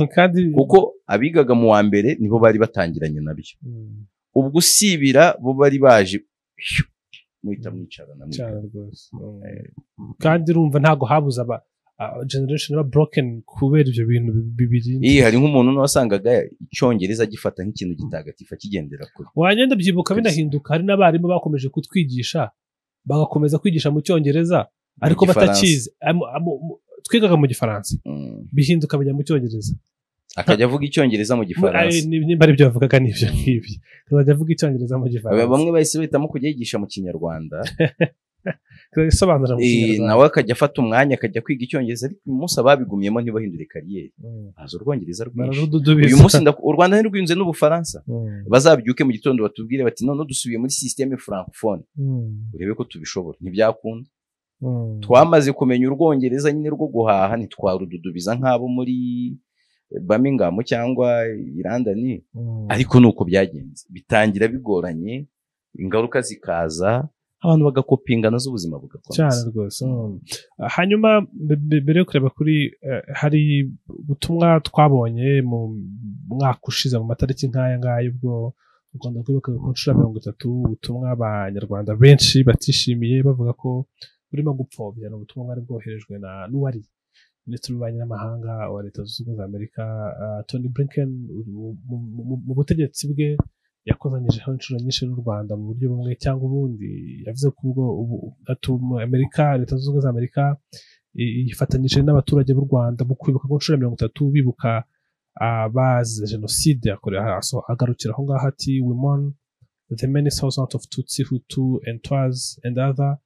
kuko abigaga mu wa mbere nibo bari batangiranye nabyo. Ubwo usibira bo bari baje muhita mwicarana cyane rwose. Kandi urumva ntago habuze aba generation ba broken kubera ibyo bintu bibiri. Hari nk'umuntu wasangaga Icyongereza gifata nk'ikintu gitagatifu akigendera kure. Wagenda byibuka binahinduka, hari n'abarimu bakomeje kutwigisha bagakomeza kwigisha mu Cyongereza ariko batakizi. Twigaga mu Gifaransa bihinduka bijya mu Cyongereza, akajya avuga Icyongereza mu Gifaransa. Nimba ari byo bavugaga nibyo ngibyo, akajya avuga Icyongereza mu Gifaransa. Bamwe bahise bahitamo kujya yigisha mu Kinyarwanda, isobanura mu Kinyarwanda, nawe akajya afata umwanya akajya kwiga Icyongereza. Ariko uyu munsi ababigumyemo ntibahindure kariyeri, baza Urwongereza rwinshi. Uyu munsi u Rwanda ntirwiyunze n'Ubufaransa. Bazabyuke mu gitondo batubwire bati none dusubiye muri systeme francophone, urebe ko tubishobora. Ntibyakunda. Twamaze kumenya Urwongereza nyine rwo guhaha, ntitwarududubiza nk'abo muri Birmingham cyangwa London. Ariko nuko byagenze, bitangira bigoranye, ingaruka zikaza, abantu bagakopingana z'ubuzima bugakomeza cyane rwose. Hanyuma mbere yo kureba kuri hari ubutumwa twabonye mu mwaka ushize mu matariki nk'aya ngaya, ubwo u Rwanda rwibukaga ku nshuro 30, ubutumwa abanyarwanda benshi batishimiye bavuga ko burimo gupfobya. Ni ubutumwa bwari bwoherejwe na n'uwari Minisitiri w'Ububanyi n'Amahanga wa Leta Zunze Ubumwe za Amerika Tony Blinken. Mu butegetsi bwe yakozanyijeho inshuro nyinshi n'u Rwanda mu buryo bumwe cyangwa ubundi. Yavuze ko ubwo Amerika, Leta Zunze Ubumwe za Amerika yifatanyije n'abaturage b'u Rwanda mu kwibuka ku nshuro 30 bibuka abazize jenoside yakorewe. Agarukira aho ngaho ati we mourn the many thousands of Tutsi, Hutu and Twas and other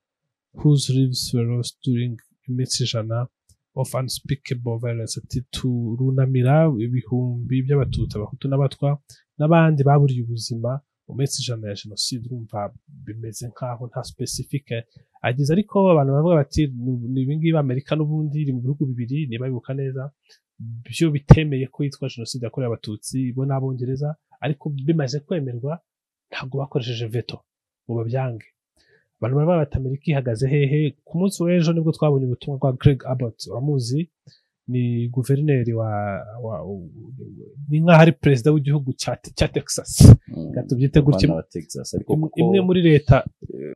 whose lives were lost during iminsi 100 of unspeakable violence. Ati turunamira ibihumbi by'Abatutsi, Abahutu n'Abatwa n'abandi baburiye ubuzima mu minsi 100 ya jenoside. Urumva bimeze nkaho nta specific agize, ariko abantu baravuga bati ni ibingibi Amerika n'ubundi iri mu bihugu bibiri niba bibuka neza byo bitemeye ko yitwa jenoside yakorewe Abatutsi bo n'Abongereza, ariko bimaze kwemerwa ntabwo bakoresheje veto ngo babyange. Abantu baravuga bati Amerika ihagaze hehe? Ku munsi w'ejo nibwo twabonye ubutumwa bwa Greg Abbott, uramuzi, Ni guverineri wa ni nk'aho ari perezida w'igihugu cya Texas, tubyite gutya, imwe muri leta.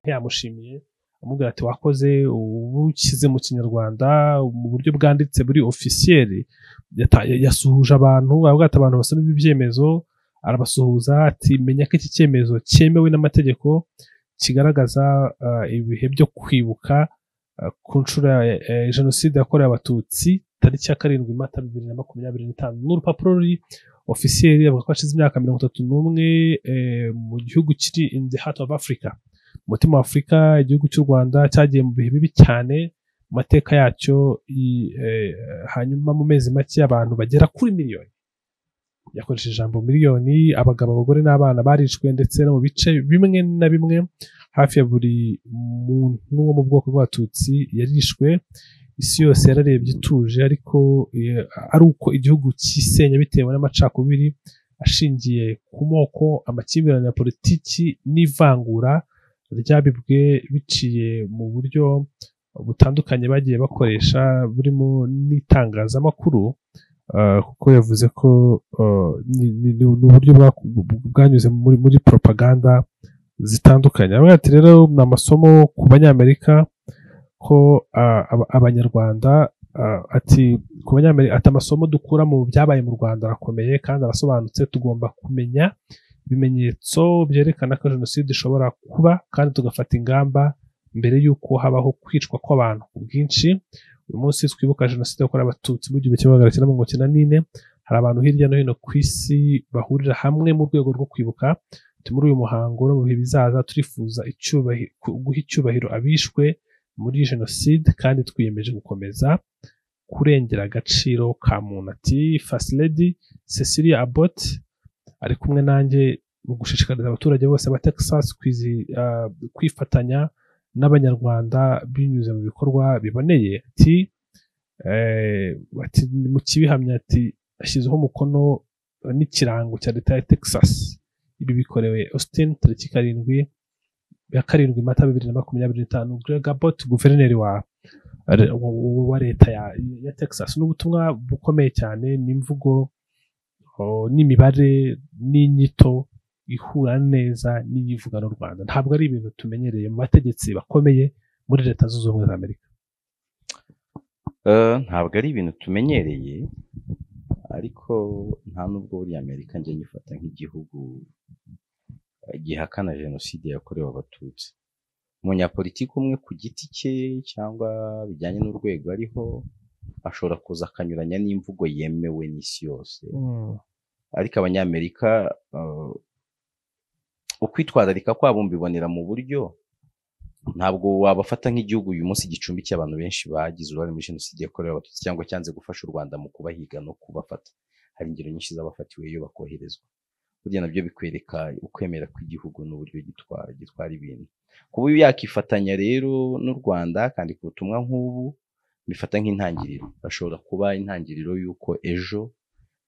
Yamushimiye amubwira ati wakoze, ubukize mu Kinyarwanda mu buryo bwanditse buri officiel. Yasuhuje abantu, avuga ati abantu basoma ibi byemezo, arabasuhuza ati menya ko iki cyemezo cyemewe n'amategeko, kigaragaza ibihe byo kwibuka ku nshuro ya jenoside yakorewe Abatutsi tariki ya 7 Mata 2025. N'urupapuro ruri officiel, avuga ko hashize imyaka 31 mu gihugu kiri in the heart of Africa, umutima wa Afurika, igihugu cy'u Rwanda cyagiye mu bihe bibi cyane mu mateka yacyo. Hanyuma mu mezi make abantu bagera kuri miliyoni, yakoresheje ijambo miliyoni, abagabo, abagore n'abana barishwe, ndetse no mu bice bimwe na bimwe hafi ya buri muntu wo mu bwoko bw'Abatutsi yarishwe. Isi yose yararebye ituje, ariko ari uko igihugu cyisenya bitewe n'amacakubiri ashingiye ku moko, amakimbirane ya politiki n'ivangura ryabibwe biciye mu buryo butandukanye bagiye bakoresha, burimo n'itangazamakuru, kuko yavuze ko ni uburyo bwanyuze muri propaganda zitandukanye. Aravuga ati rero ni amasomo ku Banyamerika ko Abanyarwanda, ati ku Banyamerika, ati amasomo dukura mu byabaye mu Rwanda arakomeye kandi arasobanutse. Tugomba kumenya ibimenyetso byerekana ko jenoside ishobora kuba, kandi tugafata ingamba mbere y'uko habaho kwicwa kw'abantu ku bwinshi. Uyu munsi twibuka jenoside yakorewe Abatutsi mu 1994. Hari abantu hirya no hino ku isi bahurira hamwe mu rwego rwo kwibuka. Muri uyu muhango no mu bihe bizaza turifuza guha icyubahiro abishwe muri jenoside, kandi twiyemeje gukomeza kurengera agaciro ka muntu. Ati First Lady Cecilia Abbott ari kumwe nanjye mu gushishikariza abaturage bose ba Texas kwifatanya n'Abanyarwanda binyuze mu bikorwa biboneye. Ati mu kibihamya, ati ashyizeho umukono n'ikirango cya leta ya Texas. Ibi bikorewe Austin tariki 7 Mata 2025. Greg Abbott, guverineri wa leta ya Texas. N'ubutumwa bukomeye cyane, n'imvugo n'imibare n'inyito ihura neza n'iyivuga n'u Rwanda. Ntabwo ari ibintu tumenyereye mu bategetsi bakomeye muri Leta Zunze Ubumwe za Amerika. Ntabwo ari ibintu tumenyereye, ariko nta nubwo buriya Amerika njye nyifata nk'igihugu gihakana jenoside yakorewe Abatutsi. Umunyapolitiki umwe ku giti cye cyangwa bijyanye n'urwego ariho ashobora kuza akanyuranya n'imvugo yemewe n'isi yose, ariko Abanyamerika ukwitwararika kwabo mbibonera mu buryo ntabwo wabafata nk'igihugu uyu munsi gicumbikiye abantu benshi bagize uruhare muri jenoside yakorewe Abatutsi cyangwa cyanze gufasha u Rwanda mu kubahiga no kubafata. Hari ingero nyinshi z'abafatiweyo bakoherezwa. Burya nabyo bikwereka ukwemera kw'igihugu n'uburyo gitwara ibintu. Kuba yakifatanya rero n'u Rwanda akandika ubutumwa nk'ubu, bifata nk'intangiriro, bashobora kuba intangiriro y'uko ejo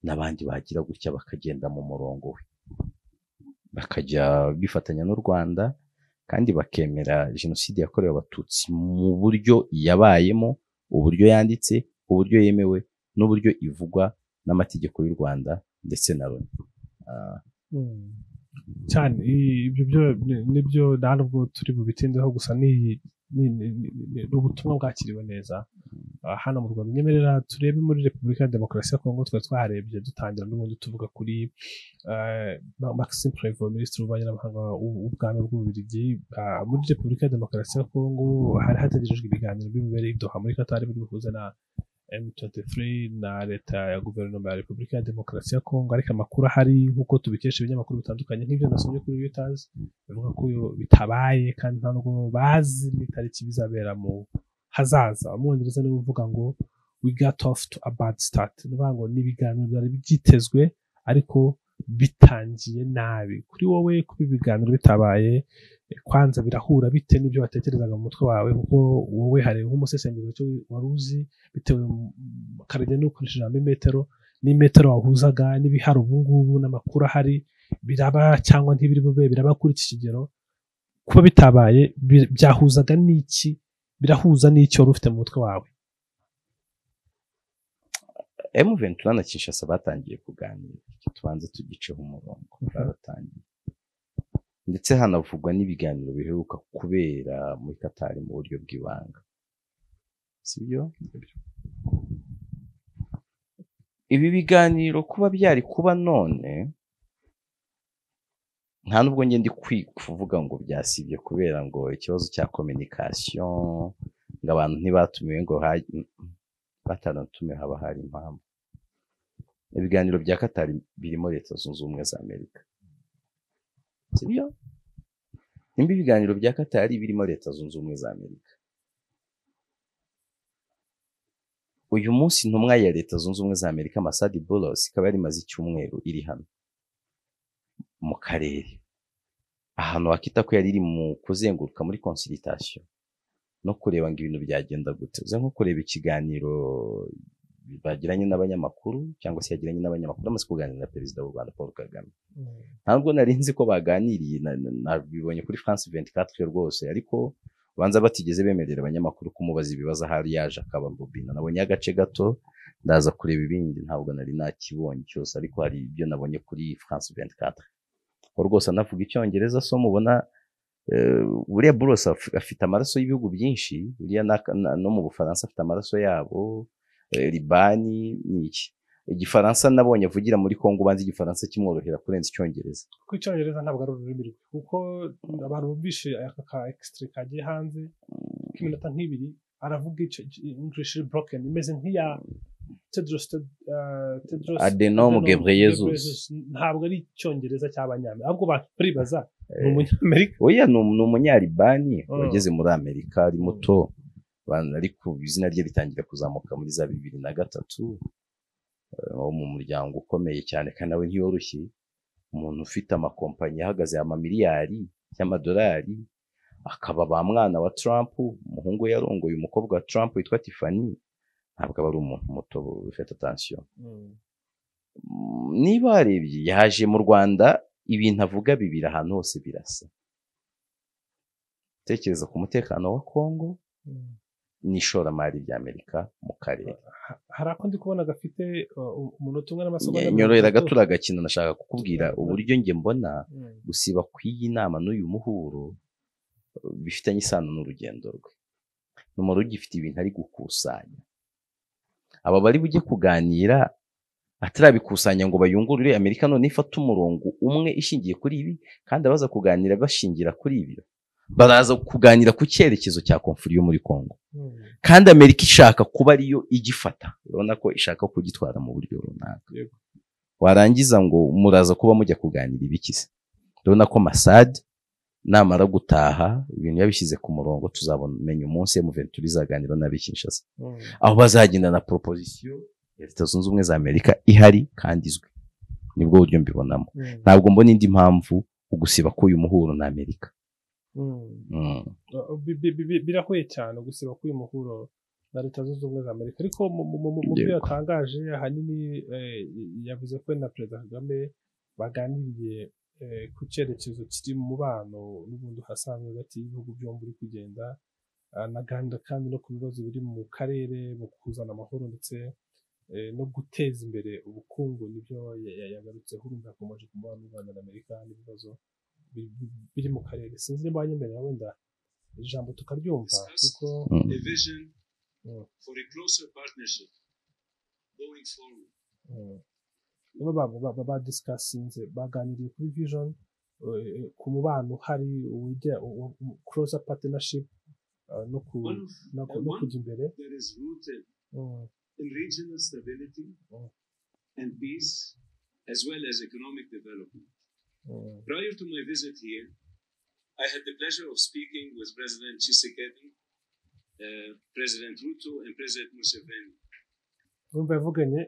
n'abandi bagira gutya bakagenda mu murongo we, bakajya bifatanya n'u Rwanda kandi bakemera jenoside yakorewe Abatutsi mu buryo yabayemo, uburyo yanditse, uburyo yemewe n'uburyo ivugwa n'amategeko y'u Rwanda ndetse na Loni. Cyane ibyo byo nibyo, nta nubwo turi bubitindeho, gusa ni ubutumwa bwakiriwe neza hano mu Rwanda. Nyemerera turebe muri Repubulika ya Demokarasi ya Kongo, twari twaharebye dutangira n'ubundi tuvuga kuri Maxime Prévost, minisitiri w'ububanyi n'amahanga w'ubwami bw'Ububiligi. Muri Repubulika ya Demokarasi ya Kongo hari hategerejwe ibiganiro bibereye i Doha muri Qatar biri buhuze na M23 na leta ya guverinoma ya Repubulika ya Demokarasi ya Kongo, ariko amakuru ahari nk'uko tubikesha ibinyamakuru bitandukanye nk'ibyo nasomye kuri Reuters bivuga ko bitabaye, kandi nta nubwo bazi n'itariki bizabera mu hazaza. Umwongereza niwe uvuga ngo we got off to a bad start, ni ukuvuga ngo ni ibiganiro byari byitezwe ariko bitangiye nabi. Kuri wowe kuba ibiganiro bitabaye kwanza birahura bite n'ibyo watekerezaga mu mutwe wawe? Kuko wowe hari nk'umusesenguzi icyo wari uzi bitewe karege n'ukoresheje ijambo imetero n'imetero wahuzaga n'ibihari ubu ngubu n'amakuru ahari, biraba cyangwa ntibiri bube, biraba kuri iki kigero? Kuba bitabaye byahuzaga n'iki, birahuza n'icyo wari ufite mu mutwe wawe? M23 na Kinshasa batangiye kuganira, tubanze tugiceho umurongo, baratangiye ndetse hanavugwa n'ibiganiro biheruka kubera muri Qatar mu buryo bw'ibanga, sibyo? Ibi biganiro kuba byari kuba none, nta nubwo njye ndi kuvuga ngo byasibye kubera ngo ikibazo cya communication, ngo abantu ntibatumiwe, ngo batanatumiwe haba hari impamvu. Ibiganiro bya Qatar birimo Leta Zunze Ubumwe za Amerika, sibyo? Nimba ibiganiro bya Qatar birimo Leta Zunze Ubumwe za Amerika, uyu munsi intumwa ya Leta Zunze Ubumwe za Amerika Masadi Boulos ikaba yari imaze icyumweru iri hano mu karere, ahantu wakita ko yari iri mu kuzenguruka muri consultation no kureba ngo ibintu byagenda gute. Uze nko kureba ikiganiro bagiranye n'abanyamakuru cyangwa se yagiranye n'abanyamakuru amaze kuganira na Perezida w'u Rwanda Paul Kagame. Ntabwo nari nzi ko baganiriye, nabibonye kuri France 24 rwose, ariko banza batigeze bemerera abanyamakuru kumubaza ibibazo ahari yaje akaba Bobina. Nabonye agace gato, ndaza kureba ibindi ntabwo nari nakibonye cyose, ariko hari ibyo nabonye kuri France 24. Ko rwose anavuga icyongereza, so mubona buriya Boulos afite amaraso y'ibihugu byinshi, buriya no mu Bufaransa afite amaraso yabo, Libani n'iki. Igifaransa nabonye avugira muri Kongo, banze igifaransa kimworohera kurenza icyongereza. Kuko icyongereza ntabwo ari ururimi rwe, kuko abantu bumvishe aka ka extrait kagiye hanze k'iminota nk'ibiri aravuga English broken imeze nk'iya Tedros Adhanom Ghebreyesus. Ntabwo ari icyongereza cy'abanyamerika, ahubwo baribaza ni umunyamerika. Oya, ni umunyalibani wageze muri Amerika ari muto, ariko izina rye ritangira kuzamuka muri za 2003, wo mu muryango ukomeye cyane kandi nawe ntiyoroshye, umuntu ufite amakompanyi ahagaze amamiliyari y'amadolari, akaba ba mwana wa Trump, umuhungu yarongoye umukobwa wa Trump witwa Tiffany, ntabwo aba ari umuntu muto, ufite attention. Niba warebye yaje mu Rwanda, ibintu avuga bibiri ahantu hose birasa. Tekereza ku mutekano wa Kongo n'ishoramari ry'Amerika mu karere. Hari ako ndi kubona gafite umunota umwe n'amasegonda. Nyorohera gato uragakina, nashaka kukubwira uburyo njye mbona gusiba kw'iyi nama n'uyu muhuro bifitanye isano n'urugendo rwe. Ni umuntu ugifite ibintu ari gukusanya. Aba bari bujye kuganira atarabikusanya ngo bayungurure Amerika none ifata umurongo umwe ishingiye kuri ibi, kandi abaza kuganira bashingira kuri ibi. Baraza kuganira ku cyerekezo cya konfuri yo muri Kongo. Kandi Amerika ishaka kuba ariyo igifata, urabona ko ishaka kugitwara mu buryo runaka. Warangiza ngo muraza kuba mujya kuganira ibikize. Urabona ko Masad namara gutaha ibintu yabishyize ku murongo, tuzabona umunsi M23 izaganira n'ab'i Kinshasa. Aho bazagenda na proposition ya Leta Zunze Ubumwe za Amerika ihari kandi izwi. Nibwo buryo mbibonamo. Ntabwo mbona indi mpamvu ugusiba k'uyu muhuro na Amerika. Birahuye cyane gusiba k'uyu muhuro na Leta Zunze Ubumwe za Amerika, ariko mu byo yatangaje ahanini yavuze ko na Perezida Kagame baganiriye ku cyerekezo kiri mu mubano n'ubundi hasanzwe hagati y'ibihugu byombi uri kugenda, anaganira kandi no ku bibazo biri mu karere mu kuzana amahoro ndetse no guteza imbere ubukungu. Nibyo yagarutseho, urumva yakomeje ku mubano w'u Rwanda na Amerika n'ibibazo biri mu karere. Sinzi niba wanyemerera wenda ijambo tukaryumva, kuko a vision for a closer partnership going forward. Badiscussinze, baganiriye kuri vision ku mubano hari closer partnership no kujya imbere. In regional stability and peace as well as economic development. Prior to my visit here, I had the pleasure of speaking with President Tshisekedi, President Ruto and President Museveni. Urumva yavuganye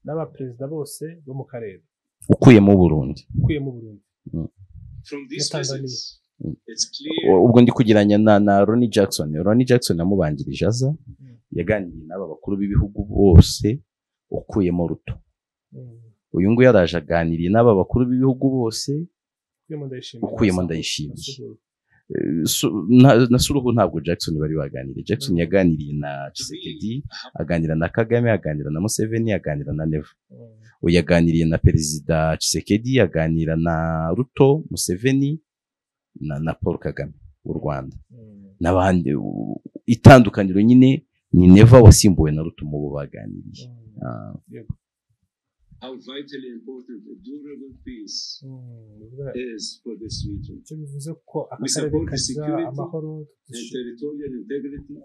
n'abaperezida bose bo mu karere, ukuyemo Burundi. From these visits, it's clear. Ubwo ndi kugiranya na Ronnie Jackson. Ronnie Jackson yamubanjirije aza, yaganiriye n'aba bakuru b'ibihugu bose ukuyemo Ruto. Uyu nguyu yaraje aganiriye n'aba bakuru b'ibihugu bose ukuyemo Ndayishimiye. Na Suluhu ntabwo Jackson bari baganiriye. Jackson yaganiriye na Tshisekedi, aganira na Kagame, aganira na Museveni, aganira na Neva. Uyu yaganiriye na Perezida Tshisekedi, aganira na Ruto, Museveni na Paul Kagame w'u Rwanda n'abandi. Itandukaniro nyine ni Neva wasimbuwe na Ruto mu bo baganiriye. How vitally important a durable peace is for this region. Icyo bivuze ko aka We karere support the kagira security amahoro and territorial integrity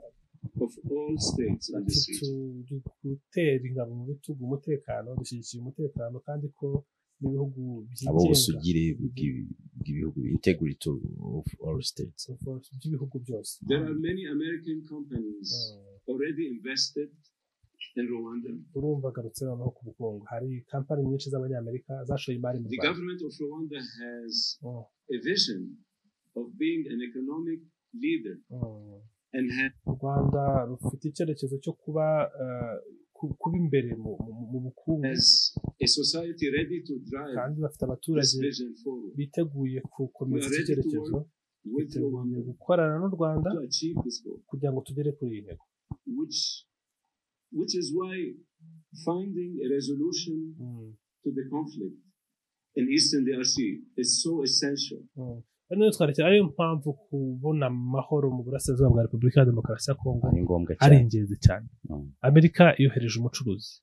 of all states in ati this region. Turi gutera ingabo mu bitugu umutekano, dushyigikiye umutekano kandi ko n'ibihugu abo byigenga busugire bw'ibihugu, integrity of all states. By'ibihugu byose. There are many American companies already invested in Rwanda. Urumva agarutse noneho ku bukungu, hari kampani nyinshi z'abanyamerika zashoye imari mu The Rwanda. government of Rwanda has a vision of being an economic leader and has U Rwanda rufite icyerekezo cyo kuba kuba imbere mu bukungu a society ready to drive kandi bafite this abaturage vision forward. biteguye gukomeza We are iki ready to cyerekezo, work with biteguye Rwanda gukorana n'u Rwanda to achieve this goal, kugira ngo tugere kuri iyi ntego. which is why finding a resolution to the conflict in Eastern DRC is so essential. Noneho twarekera, ariyo mpamvu kubona amahoro mu burasirazuba bwa Repubulika ya Demokarasi ya Kongo Ari ngombwa ari cyane. ingenzi cyane. Amerika yohereje umucuruzi,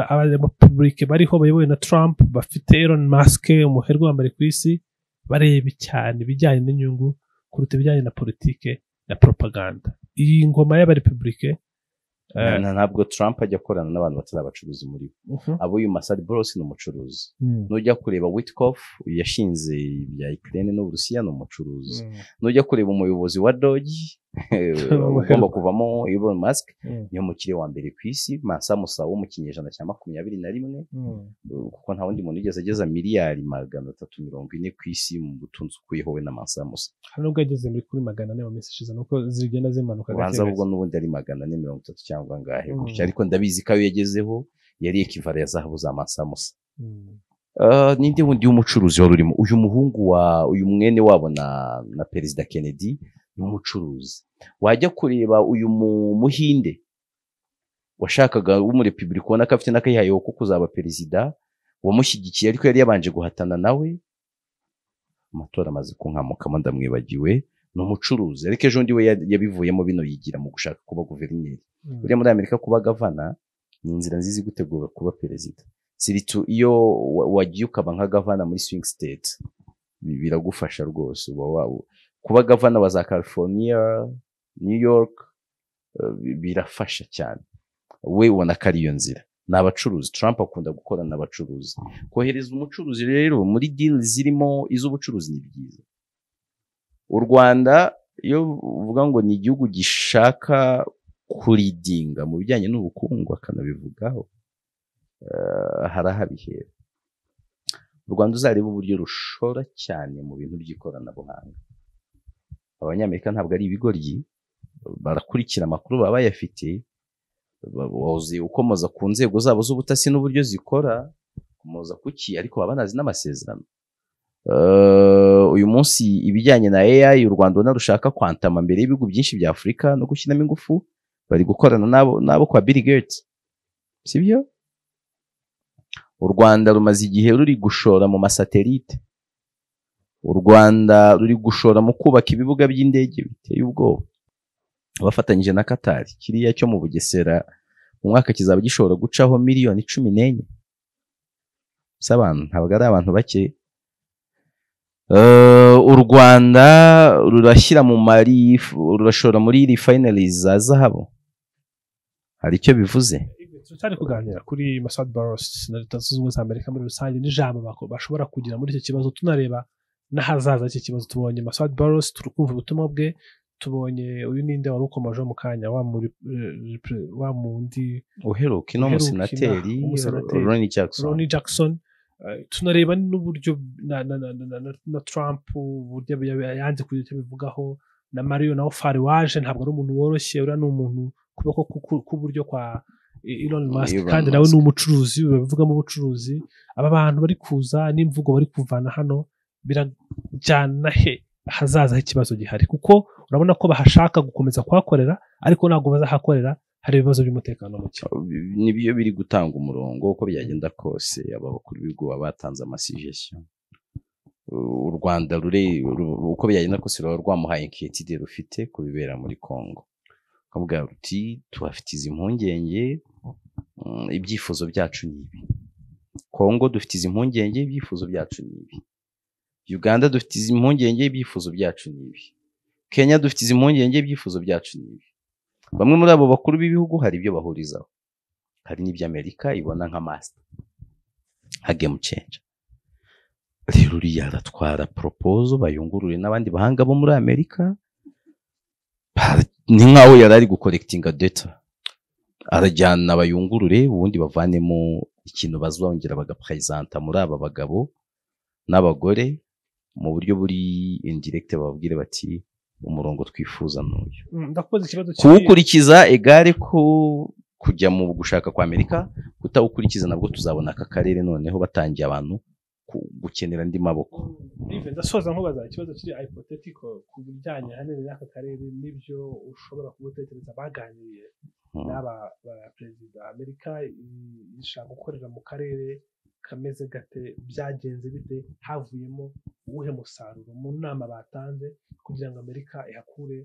abademopublike bariho bayobowe na Trump bafite Elon Musk, umuherwe wa mbere ku isi, bareba cyane ibijyanye n'inyungu kuruta ibijyanye na politike na propaganda. Iyi ngoma y'abarepublike Ntabwo Trump ajya akorana n'abantu batari abacuruzi muri bo. Abo uyu Masad Boros ni umucuruzi. Nujya kureba Witkoff yashinze ibya Ukraine n'Uburusiya, ni umucuruzi. Nujya kureba umuyobozi wa Doge ugomba kuvamo Elon Musk, niyo mukire wa mbere ku isi, Mansa Musa wo mu kinyejana cya 21, kuko nta wundi muntu wigeze ageza miliyari 340 ku isi mu butunzi ukuyeho we na Mansa Musa. Hari nubwo yageze muri kuri 400 mu minsi ishize, nuko zigenda zimanuka gake Ubanza gake. Ahubwo n'ubundi ari 430 cyangwa angahe gutya, ariko ndabizi ko ayo yagezeho yari équivalent ya zahabu za Mansa Musa. Ninde wundi w'umucuruzi wari urimo? Uyu muhungu wa uyu mwene wabo na Perezida Kennedy ni umucuruzi. Wajya kureba uyu muhinde washakaga w'umurepubulika, ubona ko afite n'akayihayeho ko kuzaba perezida, wamushyigikiye ariko yari yabanje guhatana nawe amatora, amaze kunkamukamo ndamwibagiwe, ni umucuruzi, ariko ejo bundi we yabivuyemo bino yigira mu gushaka kuba guverineri. Buriya muri Amerika kuba gavana ni inzira nziza igutegura kuba perezida, surtout iyo wagiye ukaba nka gavana muri swing state, biragufasha rwose. Uba kuba gavana wa za California, New York, birafasha cyane. We ubona ko ari iyo nzira. Ni abacuruzi, Trump akunda gukorana n'abacuruzi. Kohereza umucuruzi rero muri deal zirimo iz'ubucuruzi ni byiza. U Rwanda iyo uvuga ngo ni igihugu gishaka kuleadinga mu bijyanye n'ubukungu, akanabivugaho, harahabihera. U Rwanda uzareba uburyo rushora cyane mu bintu by'ikoranabuhanga. Abanyamerika ntabwo ari ibigoryi, barakurikira amakuru baba bayafite, bazi ukomoza ku nzego zabo z'ubutasi n'uburyo zikora, ukomoza kuki, ariko baba banazi n'amasezerano. Uyu munsi ibijyanye na AI, u Rwanda ubona rushaka kwantama mbere y'ibihugu byinshi bya Afurika no gushyiramo ingufu, bari gukorana n'abo kwa Bill Gates, sibyo? U Rwanda rumaze igihe ruri gushora mu masatelite, u Rwanda ruri gushora mu kubaka ibibuga by'indege biteye ubwoba bafatanyije na Qatar. Kiriya cyo mu Bugesera mu mwaka kizaba gishobora gucaho miliyoni 14 z'abantu, ntabwo ari abantu bake. U Rwanda rurashyira mu mari, rurashora muri refineries za zahabu, hari icyo bivuze. Turacyari kuganira kuri Masad Boros na Leta Zunze Ubumwe za Amerika muri rusange n'ijambo bashobora kugira muri icyo kibazo, tunareba n'ahazaza h'iki kibazo. Tubonye Masad Boros, turi kumva ubutumwa bwe, tubonye uyu ninde wari ukomejeho mu kanya, wa mundi uheruka ino uheruka musenateri umusenateri Ronnie Jackson. Ronnie Jackson. Tunareba n'uburyo na Trump uburyo yanze kugira icyo abivugaho, na Mario nawe Fari waje, ntabwo ari umuntu woroshye. Uriya ni umuntu kuboko k'uburyo kwa Elon Musk, Elon kandi nawe Musk. ni umucuruzi, babivugamo ubucuruzi. Aba bantu bari kuza n'imvugo bari kuvana hano Birajyana he hazaza ikibazo gihari, kuko urabona ko bahashaka gukomeza kuhakorera ariko ntabwo bazahakorera hari ibibazo by'umutekano muke. Nibyo biri gutanga umurongo uko byagenda kose. Aba bakuru b'ibihugu baba batanze amasuggestion, u Rwanda uko byagenda kose ruba rwamuhaye inquiétude rufite ku bibera muri Congo, rukamubwira ruti tuhafite izi mpungenge, ibyifuzo byacu ni ibi. Congo dufite izi mpungenge, ibyifuzo byacu ni ibi. Uganda dufite izi mpungenge, ibyifuzo byacu ni ibi. Kenya dufite izi mpungenge, ibyifuzo byacu ni ibi. Bamwe muri abo bakuru b'ibihugu hari ibyo bahurizaho, hari n'ibyo Amerika ibona nka master, nka game changer. Rero uriya aratwara proposal bayungurure n'abandi bahanga bo muri Amerika, ni nkaho yari ari gucollectinga data, arajyana bayungurure ubundi bavanemo ikintu bazongera bagapresenta muri aba bagabo n'abagore mu buryo buri indirect, bababwire bati umurongo twifuza n'uyu. Ndakubaza ikibazo kuwukurikiza egare ko kujya mu gushaka kwa Amerika, kutawukurikiza nabwo tuzabona aka karere noneho batangiye abantu gukenera andi maboko. Ndasoza nkubaza ikibazo kiri hypothetical ku bijyanye ahanini n'aka karere n'ibyo ushobora kuba utekereza baganiriye n'aba perezida. Amerika ishaka gukorera mu karere kameze gate, byagenze bite, havuyemo uwuhe musaruro mu nama batanze kugira ngo Amerika ihakure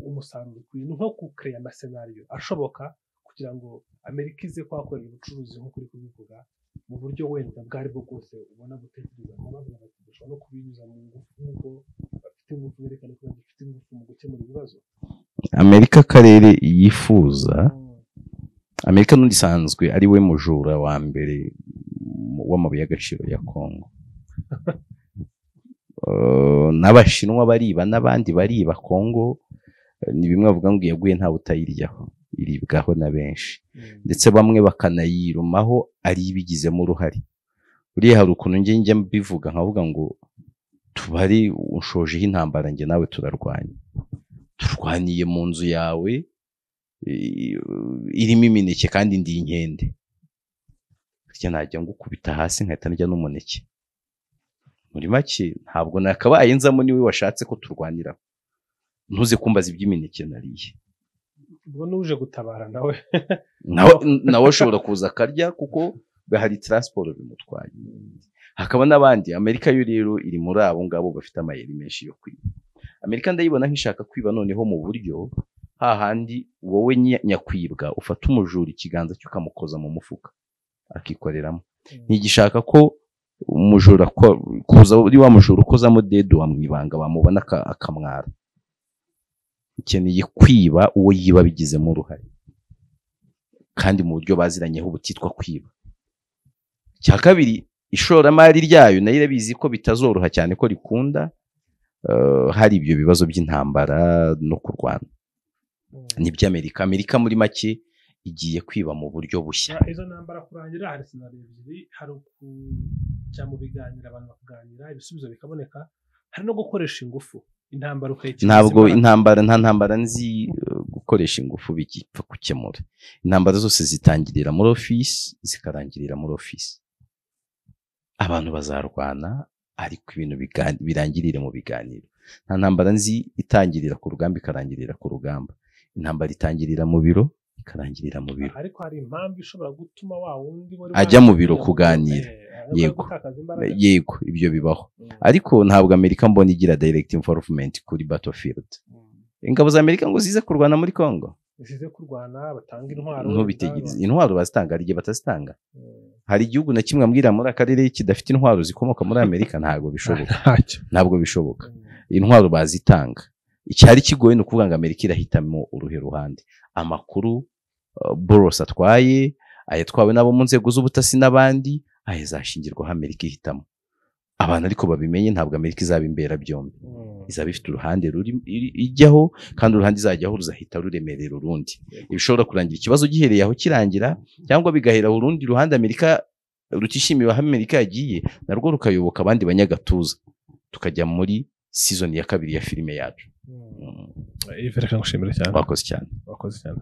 umusaruro ukwiye, nko gucreya amascenario ashoboka kugira ngo Amerika ize kuhakorera ubucuruzi nk'uko uri kubivuga mu buryo wenda bwari bwo bwose ubona butekereza. Bavuga bati dushobora no kubinyuza mu ngufu, nk'uko bafite ingufu berekana ko bagifite ingufu mu gukemura ibibazo. Amerika akarere yifuza, Amerika n'undi isanzwe ari we mujura wa mbere w'amabuye y'agaciro ya Congo. N'Abashinwa bariba n'abandi bariba Congo, ni bimwe bavuga ngo yaguye ntawe utayiryaho, iribwaho na benshi, ndetse bamwe bakanayirumaho ari ibigizemo uruhare. Buriya hari ukuntu njye mbivuga nkavuga ngo tubari ushojeho intambara, njye nawe turarwanya, turwaniye mu nzu yawe irimo imineke kandi ndi inkende, burya najya ngukubita hasi nkahita ndya n'umuneke. Muri make ntabwo nakabaye nzamo, niwe washatse ko turwaniraho, ntuze kumbaza iby'imineke nariye. Ubwo n'uje gutabara nawe nawe ashobora kuza akarya kuko hari transport bimutwaye. Hakaba n'abandi. Amerika yo rero iri muri abo ngabo bafite amayeri menshi yo kwiba. Amerika ndayibona nk'ishaka kwiba noneho mu buryo hahandi wowe nyakwibwa ufata umujura ikiganza cye ukamukoza mu mufuka akikoreramo. Ntigishaka ko umujura kuza uri wa mujura ukozamo dedo wamwibanga bamubona akamwara. Ikeneye kwiba uwo yiba bigizemo uruhare, kandi mu buryo baziranyeho butitwa kwiba. Icya kabiri, ishoramari ryayo nayo irabizi ko bitazoroha cyane ko rikunda, hari ibyo bibazo by'intambara no kurwana. Nibyo Amerika. Amerika muri make igiye kwiba mu buryo bushya. Izo ntambara kurangira hari scenario ebyiri, hari kujya mu biganiro abantu bakaganira ibisubizo bikaboneka, hari no gukoresha ingufu. Intambara ukayikemura. Ntabwo intambara, nta ntambara nzi gukoresha ingufu bigipfa gukemura. Intambara zose zitangirira muri office zikarangirira muri office. Abantu bazarwana ariko ibintu birangirire mu biganiro. Nta ntambara nzi itangirira ku rugamba ikarangirira ku rugamba. Intambara itangirira mu biro ikarangirira mu biro. Ariko hari impamvu ishobora gutuma wa wundi ajya mu biro kuganira. Yego, yego, ibyo bibaho. Ariko ntabwo Amerika mbona igira direct involvement kuri battlefield. Ingabo za Amerika ngo zize kurwana muri Congo, zize kurwana batanga intwaro, ntubitegereze. Intwaro bazitanga ari batazitanga. Hari igihugu na kimwe ambwira muri akarere kidafite intwaro zikomoka muri Amerika? Ntabwo bishoboka, ntabwo bishoboka. Intwaro bazitanga. Icyari kigoye ni ukuvuga ngo Amerika irahitamo uruhe ruhande. Amakuru Boros atwaye, ayatwawe n'abo mu nzego z'ubutasi n'abandi, ayazashingirwaho Amerika ihitamo. Abantu ariko babimenye, ntabwo Amerika izaba imbera byombi, izaba ifite uruhande ruri ijyaho, kandi uruhande izajyaho ruzahita ruremerera urundi. Ibishobora kurangira ikibazo gihereye aho kirangira, cyangwa bigahera urundi ruhande Amerika rutishimiye aho Amerika yagiye, narwo rukayoboka abandi banyagatuza, tukajya muri season ya kabiri ya filime yacu. Reka ngushimire cyane. Wakoze cyane. Wakoze cyane.